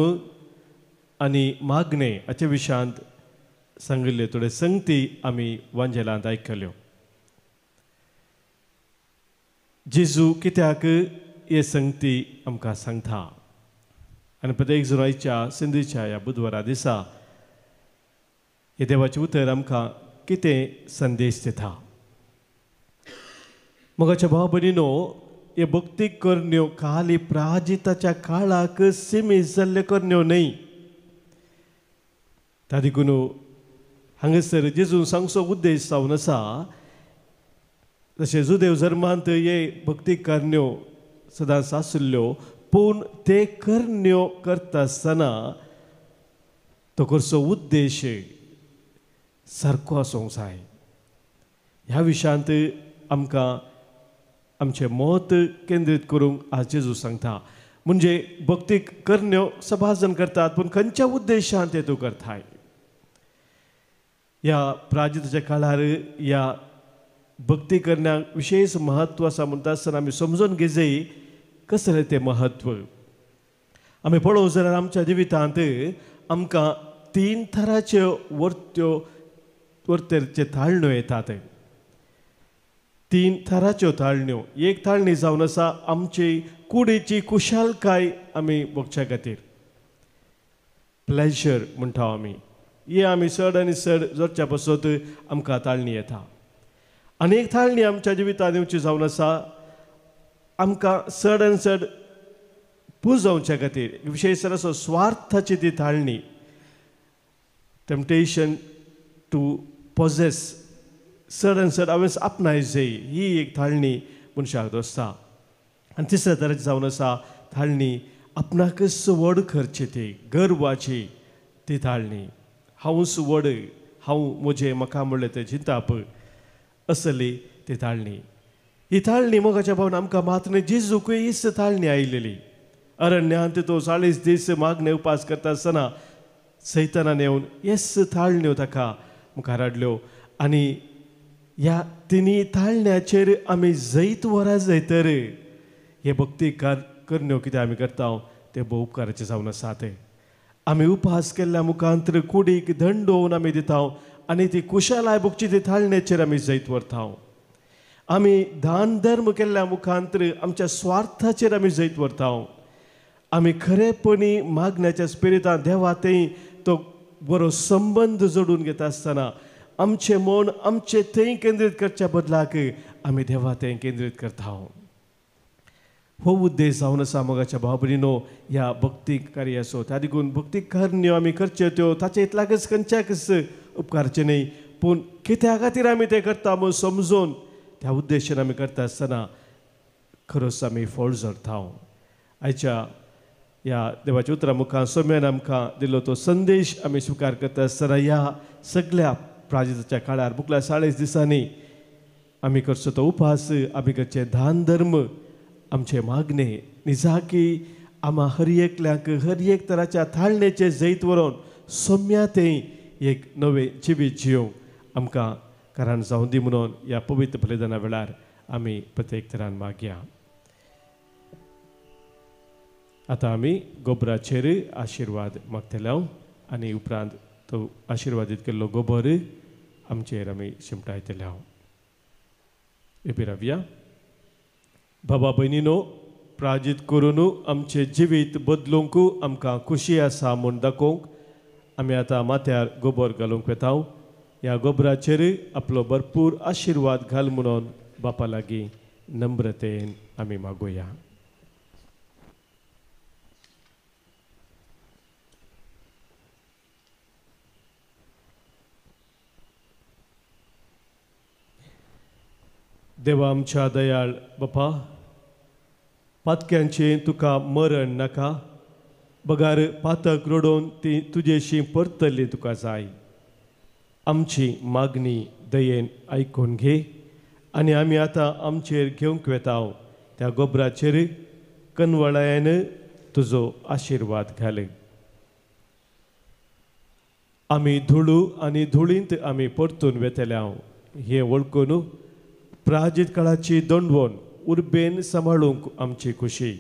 आनी मागणे हाच्या विशयांत सांगिल्ल्यो थोड्यो संगती आमी वांजेलांत आयकल्यो। जेजू कित्याक हे संगती आमकां सांगता आनी प्रत्येक जुनायच्या सिंधीच्या ह्या बुधवारा दिसा हे देवाचें उतर आमकां कितें संदेश दिता। मोगाच्या भाव भयणीनो, हे भक्ती करण्यो खाली प्राजिताच्या काळाक सिमीत जाल्ल्यो करण्यो न्हय। त्या देखून हांगासर जेजून सांगचो उद्देश जावन आसा, तशें जुदेव धर्मांत हे भक्ती करण्यो सदांच आशिल्ल्यो, पूण ते करण्यो करता आसतना तो करचो उद्देश सारको आसूंक जाय। ह्या विशयांत आमकां आमचें मत केंद्रीत करूंक आज जेजू सांगता। म्हणजे भक्ती करण्यो सभाजन करतात पूण खंयच्या उद्देशान ते तूं करताय. ह्या प्राजिताच्या काळार ह्या भक्ती करण्याक विशेष म्हत्व आसा म्हणटा आसतना आमी समजून घेजय कसलें तें म्हत्व. आमी पळोवंक जाल्यार आमच्या जिवितांत आमकां तीन थराच्यो वर्त्यो वर्तेरचे ताळण्यो येतात. तीन थराच्यो ताळण्यो. एक ताळणी जावन आसा आमची कुडीची कुशालकाय आमी भोगच्या खातीर, प्लेजर म्हणटा आमी, हे आमी चड आनी चड जोडच्या पासत आमकां ताळणी येता. आनी एक ताळणी आमच्या जिवितांत येवची जावन आसा आमकां चड आनी चड पुजोवच्या खातीर, विशेष असो स्वार्थाची ती ताळणी, टेम्पटेशन टू पॉजेस, चड आनी चड हांवें आपणाय जाय, ही एक ताळणी मनशाक दोसता. आनी तिसऱ्या तरेची जावन आसा ताळणी आपणाकच व्हड करची, ती गर्वाची ती ताळणी, हांवूच व्हड, हांव म्हजें म्हाका म्हणलें तें चिंताप असली ती ताळणी. ही ताळणी मोगाच्या भावन आमकां मात न्हय, जेजूकय हीच ताळणी आयलेली. अरण्यांत तो 40 दीस मागणे उपास करता आसतना सैतानान येवन येस ताळण्यो ताका मुखार हाडल्यो. आनी ह्या तिनी ताळण्याचेर आमी जैत वरा जैतर हे भक्ती करण्यो कितें आमी करता ते भोव उपकाराचे जावन आसा. ते आमी उपास केल्ल्या मुखांतर कुडीक दंडोवन आमी दिता आनी ती कुशालाय भोगची ती ताळण्याचेर आमी जैत व्हरता. आमी दान धर्म केल्ल्या मुखांतर आमच्या स्वार्थाचेर आमी जैत व्हरता. आमी खरेपणी मागण्याच्या स्पिरितान देवा थंय तो बरो संबंद जोडून घेता आसतना आमचें मन आमचें थंय केंद्रीत करच्या बदलाक आमी देवा थंय केंद्रीत करता. हो उद्देश जावन आसा मोगाच्या भाव भयणीनो ह्या भक्ती कार्याचो. त्या देखून भक्ती करण्यो आमी करच्यो त्यो ताचे इतल्याकच खंयच्याकच उपकारचें न्हय, पूण कित्या खातीर आमी तें करता म्हूण समजून त्या उद्देशान आमी करता आसतना खरोच आमी फळ जोडता. आयच्या ह्या देवाच्या उतरां मुखार सोम्यान आमकां दिल्लो तो संदेश आमी स्विकार करता आसतना ह्या सगळ्या प्राजिताच्या काळार बुकल्या 40 दिसांनी आमी करचो तो उपास, आमी करचे दान धर्म, आमचे मागणे निजाकी आमा हर एकल्याक हर एक तराच्या ताळणेचे जैत व्हरोन सोम्या तें एक नवें जिवीत जियोवंक आमकां कारण जावं दी म्हणून ह्या पवित्र बलिदाना वेळार आमी प्रत्येक तरान मागया. आतां आमी गोबराचेर आशिर्वाद मागतले आनी उपरांत तो आशिर्वादीत केल्लो गोबर आमचेर आमी शिंपडायतले. एपी रावया. बाबा भयणीनो, प्राजित करून आमचें जिवीत बदलूंक आमकां खुशी आसा म्हूण दाखोवंक आमी आतां माथ्यार गोबर घालूंक वेता. ह्या गोबराचेर आपलो भरपूर आशिर्वाद घाल म्हणून बापा लागीं नम्रतेन आमी मागुया. देवा आमच्या दयाळ बापा, पातक्यांचें तुका मरण नाका, बगार पातक रडोवन ती तुजेशी परतल्ली तुका जाय. आमची मागणी दयेन आयकून घे आनी आमी आतां आमचेर घेवंक वेता त्या गोबराचेर कनवळायन तुजो आशिर्वाद घाले. आमी धुळू आनी धुळींत आमी परतून वेतले हांव हें वळखून प्राजित काळाची दंडवण उर्बेन सांबाळूंक आमची खुशी.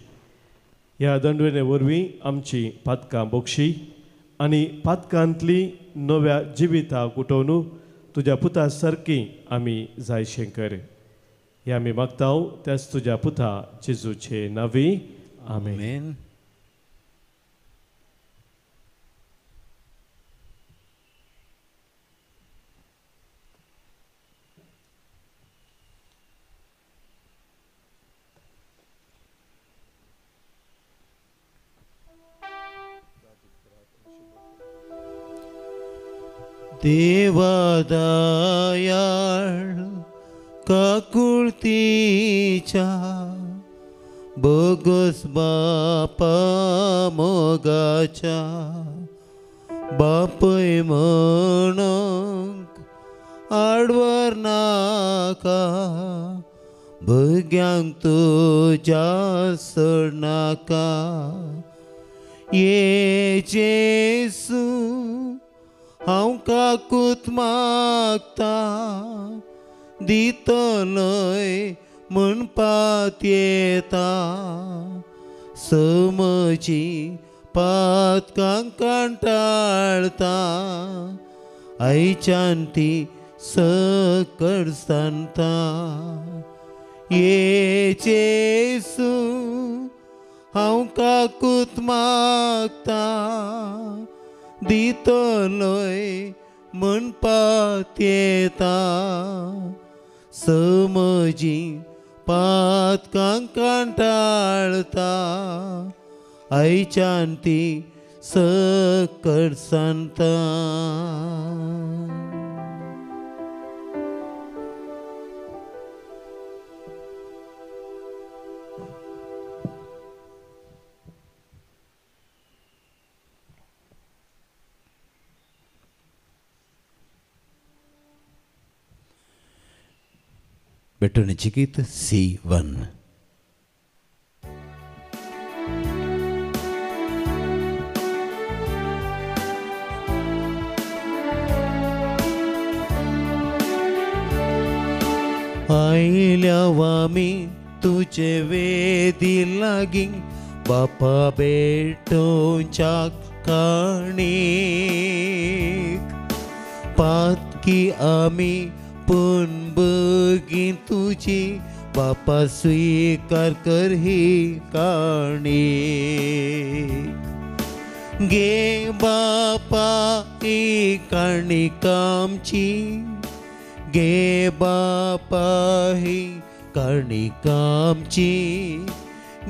ह्या दंडवणे वरवीं आमची पातकां बोगशी आनी पातकांतली नव्या जिविताक उठोवन तुज्या पुता सारकी आमी जायशें कर. हें आमी मागता त्याच तुज्या पुता जेजूचे नांवी, आमेन. देवादयाळ काकुळतीच्या बोगस बापा मोगाच्या बापय म्हणूंक आडवर नाका भुरग्यांक तुज्या सोडनाका. ये जेजू हांव काकूत मागता दितलोय म्हूण पातयेता. समजी पातकांक कंटाळता आयच्यान ती सकड सांगता. ये जेजू हांव काकूत मागता दितलोय म्हूण पातयेता. समजी पातकांक कंटाळता आयच्यान ती सकड सांगता. भेटवणेचें गीत C1. आयल्या आमी तुजे वेदी लागीं बापा भेटोवच्या काणीक पातकी आमी पूण बगीन तुजी बापा स्वीकार कर ही काणी. गे बापा ही काणी कामची गे बापा ही काणी कामची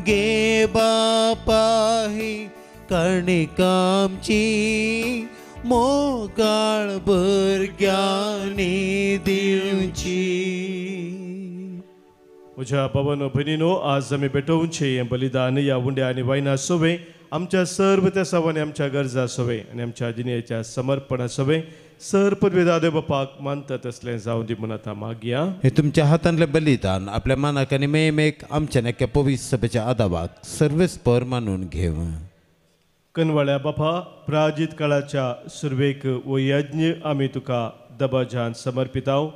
गे बापा ही काणी कामची मोगाळ भुरग्यांनी दिवची. म्हज्या बाबानो भयणीनो, आज आमी भेटोवचें हें बलिदान ह्या उंड्या आनी वायना सोवे आमच्या सर्व त्या आनी आमच्या गरजा सोवे आनी आमच्या जिणेच्या समर्पणा सोवे सर पदवेदा देव बापाक मानता तसलें जावं दी म्हूण आतां मागया. हे तुमच्या हातांतलें बलिदान आपल्या मनाक आनी मेमेक आमच्या नेक्या पवित्र सभेच्या आदावाक सर्वेस्पर मानून घेव. कनवाळ्या बापा, प्राजित काळाच्या सुरवेक वो यज्ञ आमी तुका दबाजान समर्पिताव.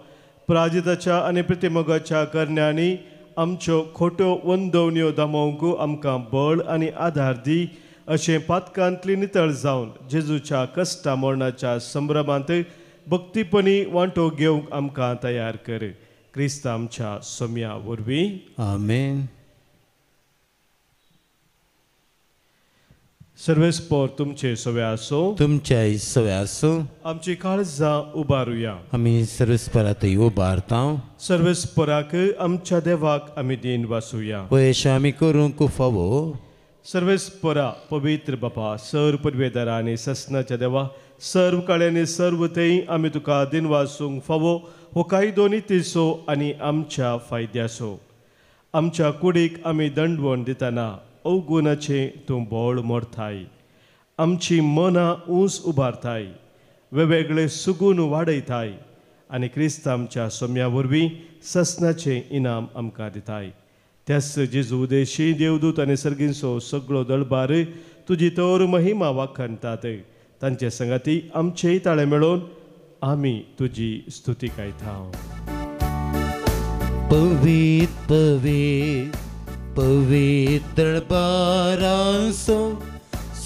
प्राजिताच्या आनी प्रतिमोगाच्या करण्यांनी आमच्यो खोट्यो वंदवण्यो दामोवंक आमकां बळ आनी आधार दी अशें पातकांतली नितळ जावन जेजूच्या कश्टा मरणाच्या संभ्रमांत भक्तीपणी वांटो घेवंक आमकां तयार कर. क्रिस्त आमच्या सोम्या वरवीं आमेन. सर्वेस्पर तुमचे सवे आसो, तुमच्याय सवे आसो. आमची काळजां उबारुया. आमी सर्वेस्परातय उबारता. सर्वेस्पराक आमच्या देवाक आमी दीन वासुया. पयशे आमी करूंक फावो. सर्वेस्परा पवित्र बापा, सर पदवेदारा आनी ससनाच्या देवा, सर्व काळ्यांनी सर्व थंय आमी तुका दीन वासूंक फावो हो कायदो नितीचो आनी आमच्या फायद्याचो. आमच्या कुडीक आमी दंडवण दितना अवगुणाचें तूं बळ मोडताय, आमची मनां ऊंच उबारताय, वेगवेगळे सुगून वाडयताय आनी क्रिस्त आमच्या सोम्या वरवीं ससनाचें इनाम आमकां दिताय. त्याच जेजू उदेशी देवदूत आनी सर्गींचो सगळो दळबार तुजी तर महिमा वाखणतात. तांचे संगाती आमचेय ताळे मेळोवन आमी तुजी स्तुती गायता. पवित्र पवित्र पवित्र बारासो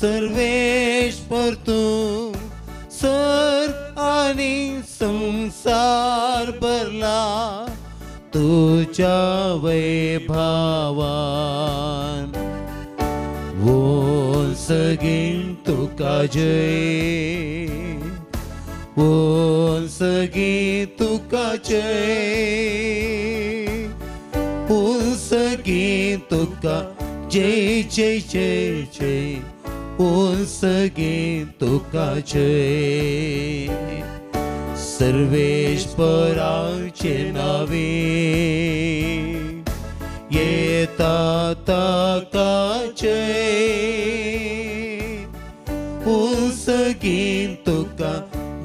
सर्वेश्वर तूं सर आनी संसार भरला तुझ्या वैभावान. वंसगीन तुका जय, वंसगीन तुका जय, वंसगीन तुका जय जय जय जय, वंसगीन तुका जय. सर्वेश्वराचे नावे येता ताका जय, वंसगीन तुका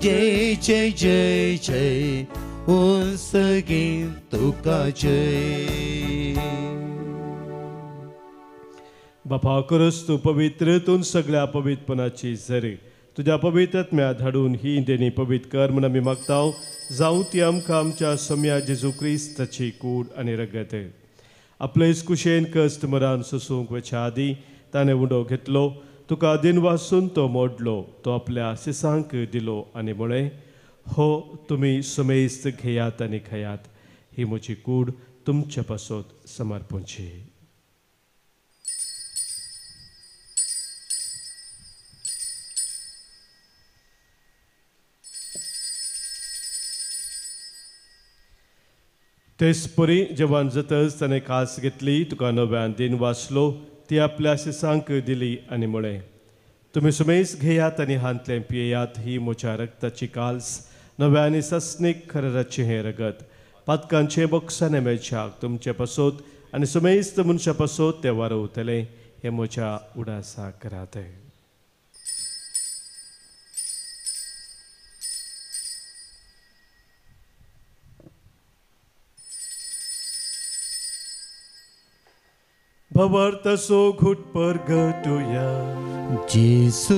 जय जय जय जय, वंसगीन तुका जय. बापा खरंच तूं पवित्र, तूं सगळ्या पवित्रपणाची झरी। तुज्या पवित्र आत्म्या धाडून ही देणी पवित्र कर म्हूण आमी मागता। जावं ती आमकां आमच्या सोम्या जेजू क्रिस्ताची कूड आनी रगत। आपलेच कुशेन कश्ट मरान सोसूंक वचच्या आदीं ताणें उंडो घेतलो, तुका दिन वासून तो मोडलो, तो आपल्या शिसांक दिलो आनी म्हळें, हो तुमी समेस्त घेयात आनी खायात, ही म्हजी कूड तुमच्या पासत समर्पणची। तेच परी जेवण जातच ताणें कास घेतली, तुका नव्यान दिन वाचलो, ती आपल्या शिसांक दिली आनी म्हळें, तुमी सुमेस घेयात आनी हांतलें पियेयात, ही म्हज्या रक्ताची काल्स, नव्या आनी सस्नीक खरराचें हें रगत, पातकांचें बोक्साने मेळच्याक तुमचे पासत आनी सुमेस्त मनशा पासत तें वारवतलें, हें म्हज्या उडासा करात। भवार्थाचो घुट परगटुया। जेसू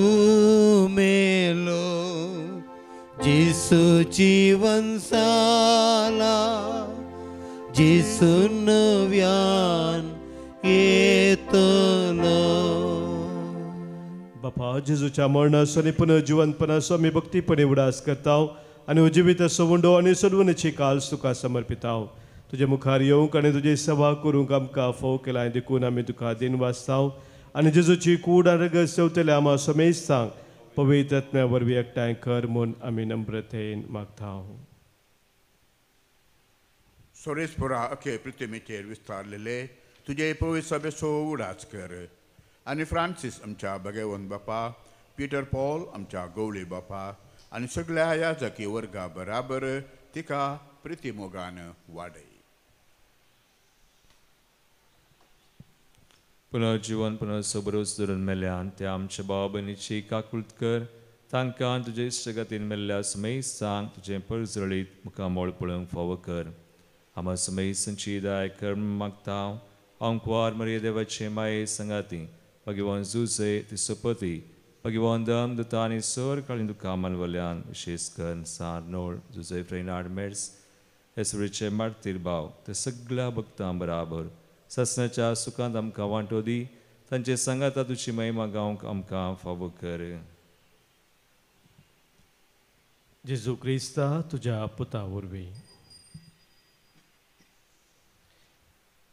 मेलो, जेसू जीवन जाला, जेसू नव्यान येतलो। बापा जेजूच्या मरणाचो आनी पुनर्जिवनपणाचो आमी भक्तीपणे उडास करता आनी उजिविताचो उंडो आनी सोडवणेची काल्स तुका समर्पिता। तुजे मुखार येवंक आनी तुजी सेवा करूंक आमकां फोव केलां देखून आमी तुका दिन वाचता आनी जेजूची कूड आनी रगत सेवतले आमा समेस्तांक पवित्र आत्म्या वरवीं एकठांय कर म्हूण आमी नम्रतेन मागता। सोरेसपुरा अखे पृथ्वीचेर विस्तारलेले तुजे पवित्र सभेचो उडास कर आनी फ्रांसीस आमच्या भगवंत बापा, पीटर पॉल आमच्या गवळी बापा आनी सगळ्या याजकी वर्गा बराबर तिका प्रितीमोगान वाडय। पुनर्जीवन पुनर्सबरोस धरून मेल्यान त्या आमच्या भाव भयणीची काकूळत कर, तांकां तुजे इश्टगतीन मेल्ल्या समेस्तांक तुजें परजळीत मुखामळ पळोवंक फावो कर। आमा समेस्तांची दया कर मागता। हांव कुवार मरिये देवाचे माये संगाती भगवान जुजे ती सोपती भगवान दम दुता आनी सर काळी दुकां मानवल्यान विशेश कर सार नोळ जुजे फ्रेनाड मेर्स हे सुरेचे मार्तीर भाव ते सगळ्या भक्तां बराबर सासणाच्या सुखांत आमकां वांटो दी, तांचे सांगाता तुजी महिमा गावंक आमकां फावो कर। जेजू क्रिस्ता तुज्या पुता वरवीं।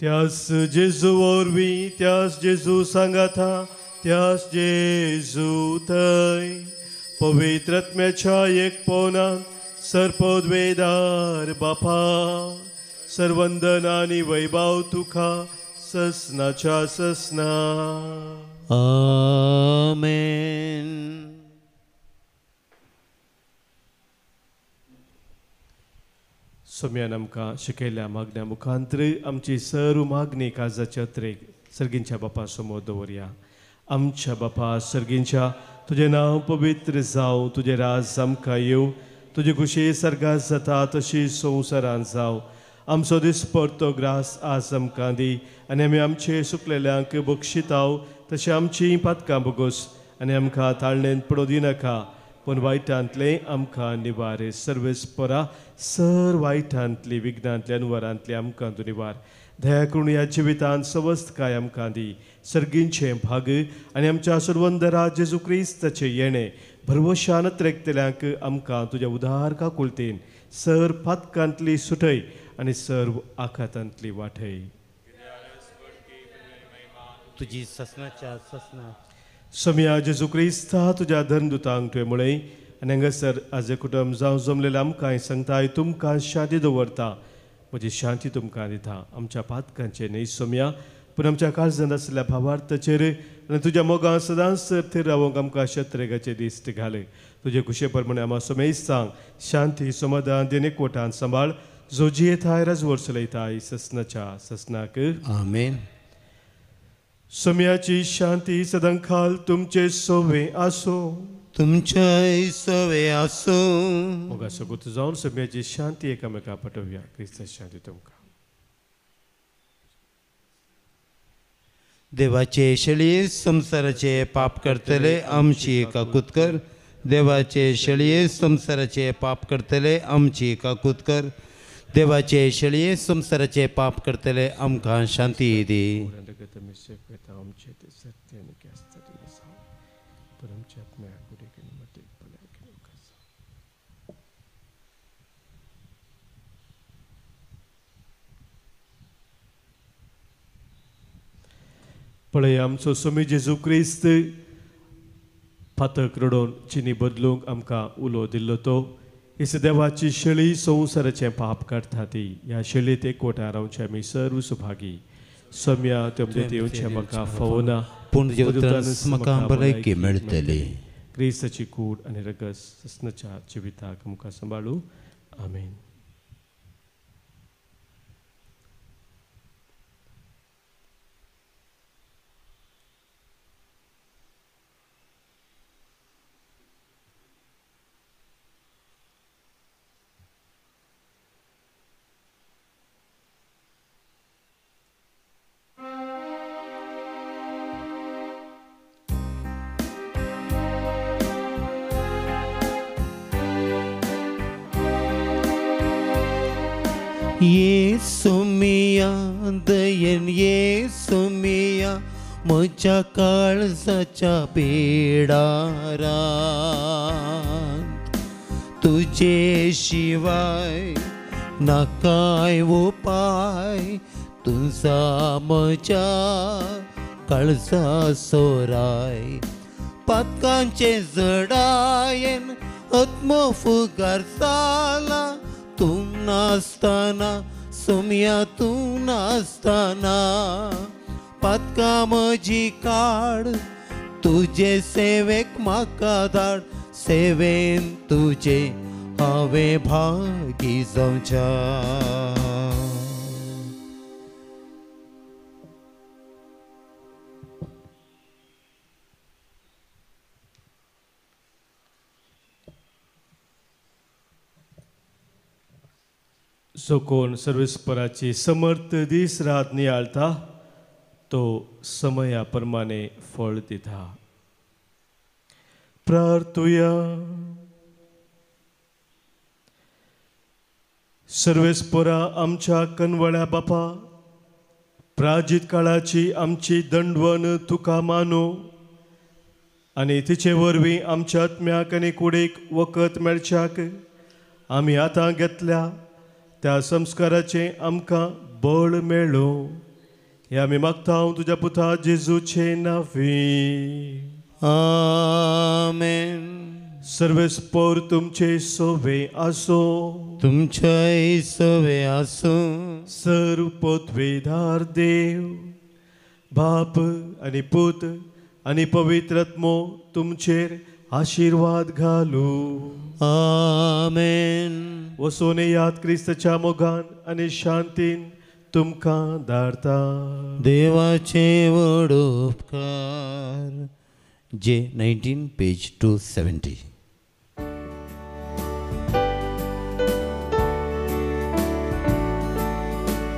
त्यास जेजू वरवीं, त्यास जेजू सांगाता, त्यास जेजू थंय पवित्र आत्म्याच्या एकपणान सर्पद्वेदार बापा, सर्वंदन आनी वैभव तुका ससनाच्या ससना। आमेन। सोम्यान आमकां शिकयल्ल्या मागण्या मुखांतर आमची सर्व मागणी काजाच्या अत्रेक सर्गींच्या बापा समोर दवरया। आमच्या बापा सर्गींच्या, तुजें नांव पवित्र जावं, तुजें राज आमकां येवं, तुजी खुशी सर्गात जाता तशी संवसारांत जावं। आमचो दिसपडतो ग्रास आज आमकां दी आनी आमी आमचे सुकलेल्यांक बक्षिताव तशें आमचीं पातकां बोगोस आनी आमकां ताळणेंत पडोवं दिनाका, पूण वायटांतलें आमकां निवार। सर्वेस्परा सर वायटांतली विघ्नांतली अनवरांतली आमकां तूं निवार। दया करून ह्या जिवितांत सवस्तकाय आमकां दी, सर्गींचें भाग आनी आमच्या सर्वंदरा जेजू क्रिस्ताचें येणें भरवशान त्रेकतल्यांक आमकां तुज्या उदार काकुळतेन सर पातकांतली सुटय आनी सर्व आखातांतली वाटय। तुजी ससनाच्या ससना। सोम्या जेजू क्रिस्ता तुज्या धर्मदुतांक तुवें म्हळें आनी हांगासर आजे कुटुंब जावं जमलेलें आमकां सांगताय, तुमकां शांती दवरता, म्हजी शांती तुमकां दिता। आमच्या पातकांचें न्हय सोम्या, पूण आमच्या काळजांत आशिल्ल्या भावार्थाचेर आनी तुज्या मोगान सदांच थीर रावंक आमकां शत्रेगाचे दिश्ट घाले। तुजे खुशे प्रमाणे आमा समेस्तांक शांती समाधान दिन एकवटान सांबाळ, जो जियेताय राजवट चलयताय ससनाच्या ससनाक। आमेन। सोम्याची शांती सदांकाल तुमचे सोवे आसो, तुमचे सोवे आसो। मोगा सगूत जावन सोम्याची शांती एकामेका पाठोवया। क्रिस्ताची शांती तुमकां। देवाचे शेळये संवसाराचे पाप करतले आमची काकूत कर. देवाचे शेळये संवसाराचे पाप करतले आमची काकूत कर. देवाचे शेळये संवसाराचे पाप करतले आमकां शांती दी. पळय आमचो स्वामी जेजू क्रिस्त फातक रडोवन चिनी बदलूंक आमकां उलो दिल्लो तो इस देवाची शेळी संवसाराचें पाप काडटा ती ह्या शेळीत एकवटा रावचे आमी सर्व सुभागी. सम्या तुमचे येवचें म्हाका फावना पूण म्हाका भलायकी मेळटली. क्रिस्ताची कूड आनी रगत सस्नाच्या जिविताक आमकां सांबाळू. आमेन. येसुमिया दयेन येसुमिया म्हज्या काळजाच्या पेडारांत तुजे शिवाय ना कांय उपाय तुझा म्हज्या काळजा सोराय. पातकांचे जडायेन आत्मो फुगार जाला तूं नासतना सोम्या तूं नासतना. पातकां म्हजी काड तुजे सेवेक म्हाका धाड सेवेन तुजे हांवें भागी जावच्या. जो कोण सर्वेस्पराची समर्थ दीस रात नियाळता तो समया प्रमाणे फळ दिता. प्रार्थुया. सर्वेस्परा आमच्या कनवळ्या बापा प्राजीत काळाची आमची दंडवण तुका मानू आनी तिचे वरवीं आमच्या आत्म्याक आनी कुडीक वखद मेळच्याक आमी आतां घेतल्या त्या संस्काराचें आमकां बळ मेळो. हे आमी मागता तुज्या पुता जेजूचे नांवी. आमेन. सर्वेस्पर तुमचे सोवे आसो. तुमच्याय सोवे आसूं. सर्व पदवेदार देव बाप आनी पूत आनी पवित्र आत्मो तुमचेर आशिर्वाद घालू. आमेन. वचून याद क्रिस्ताच्या मोगान आनी शांतीन तुमकां धाडता. देवाचे व्हड उपकार. जे 19 पेज 270.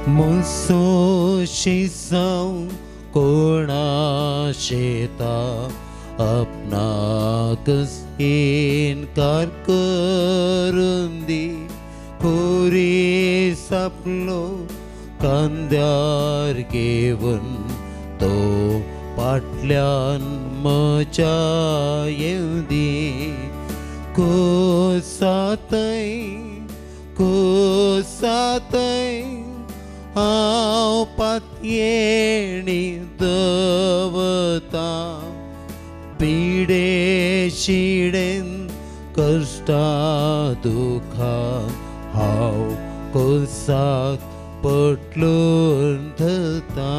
मुसोशी जावं कोणा शेता आपणाकच इनकार करून दी खोरी सापलो कांद्यार घेवन तो पाटल्यान मजा येवं दी. कोसातय कोसातय हांव पातयेणी दवता पिडे शिडेन कश्टा दुखान हांव कोसाक पटलून धरता.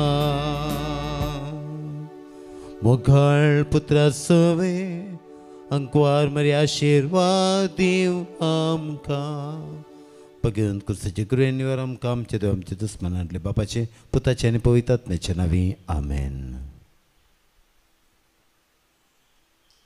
मोगाळ पुत्रा सवे अंकवार मरी आशिर्वाद दिवं आमकां. भगवंत क्रिस्ताचे कृपेन आमकां आमचे देव आमचे दुस्मनांतले बापाचे पुताचे आनी पवित्र आत्म्याचे नांवी. आमेन.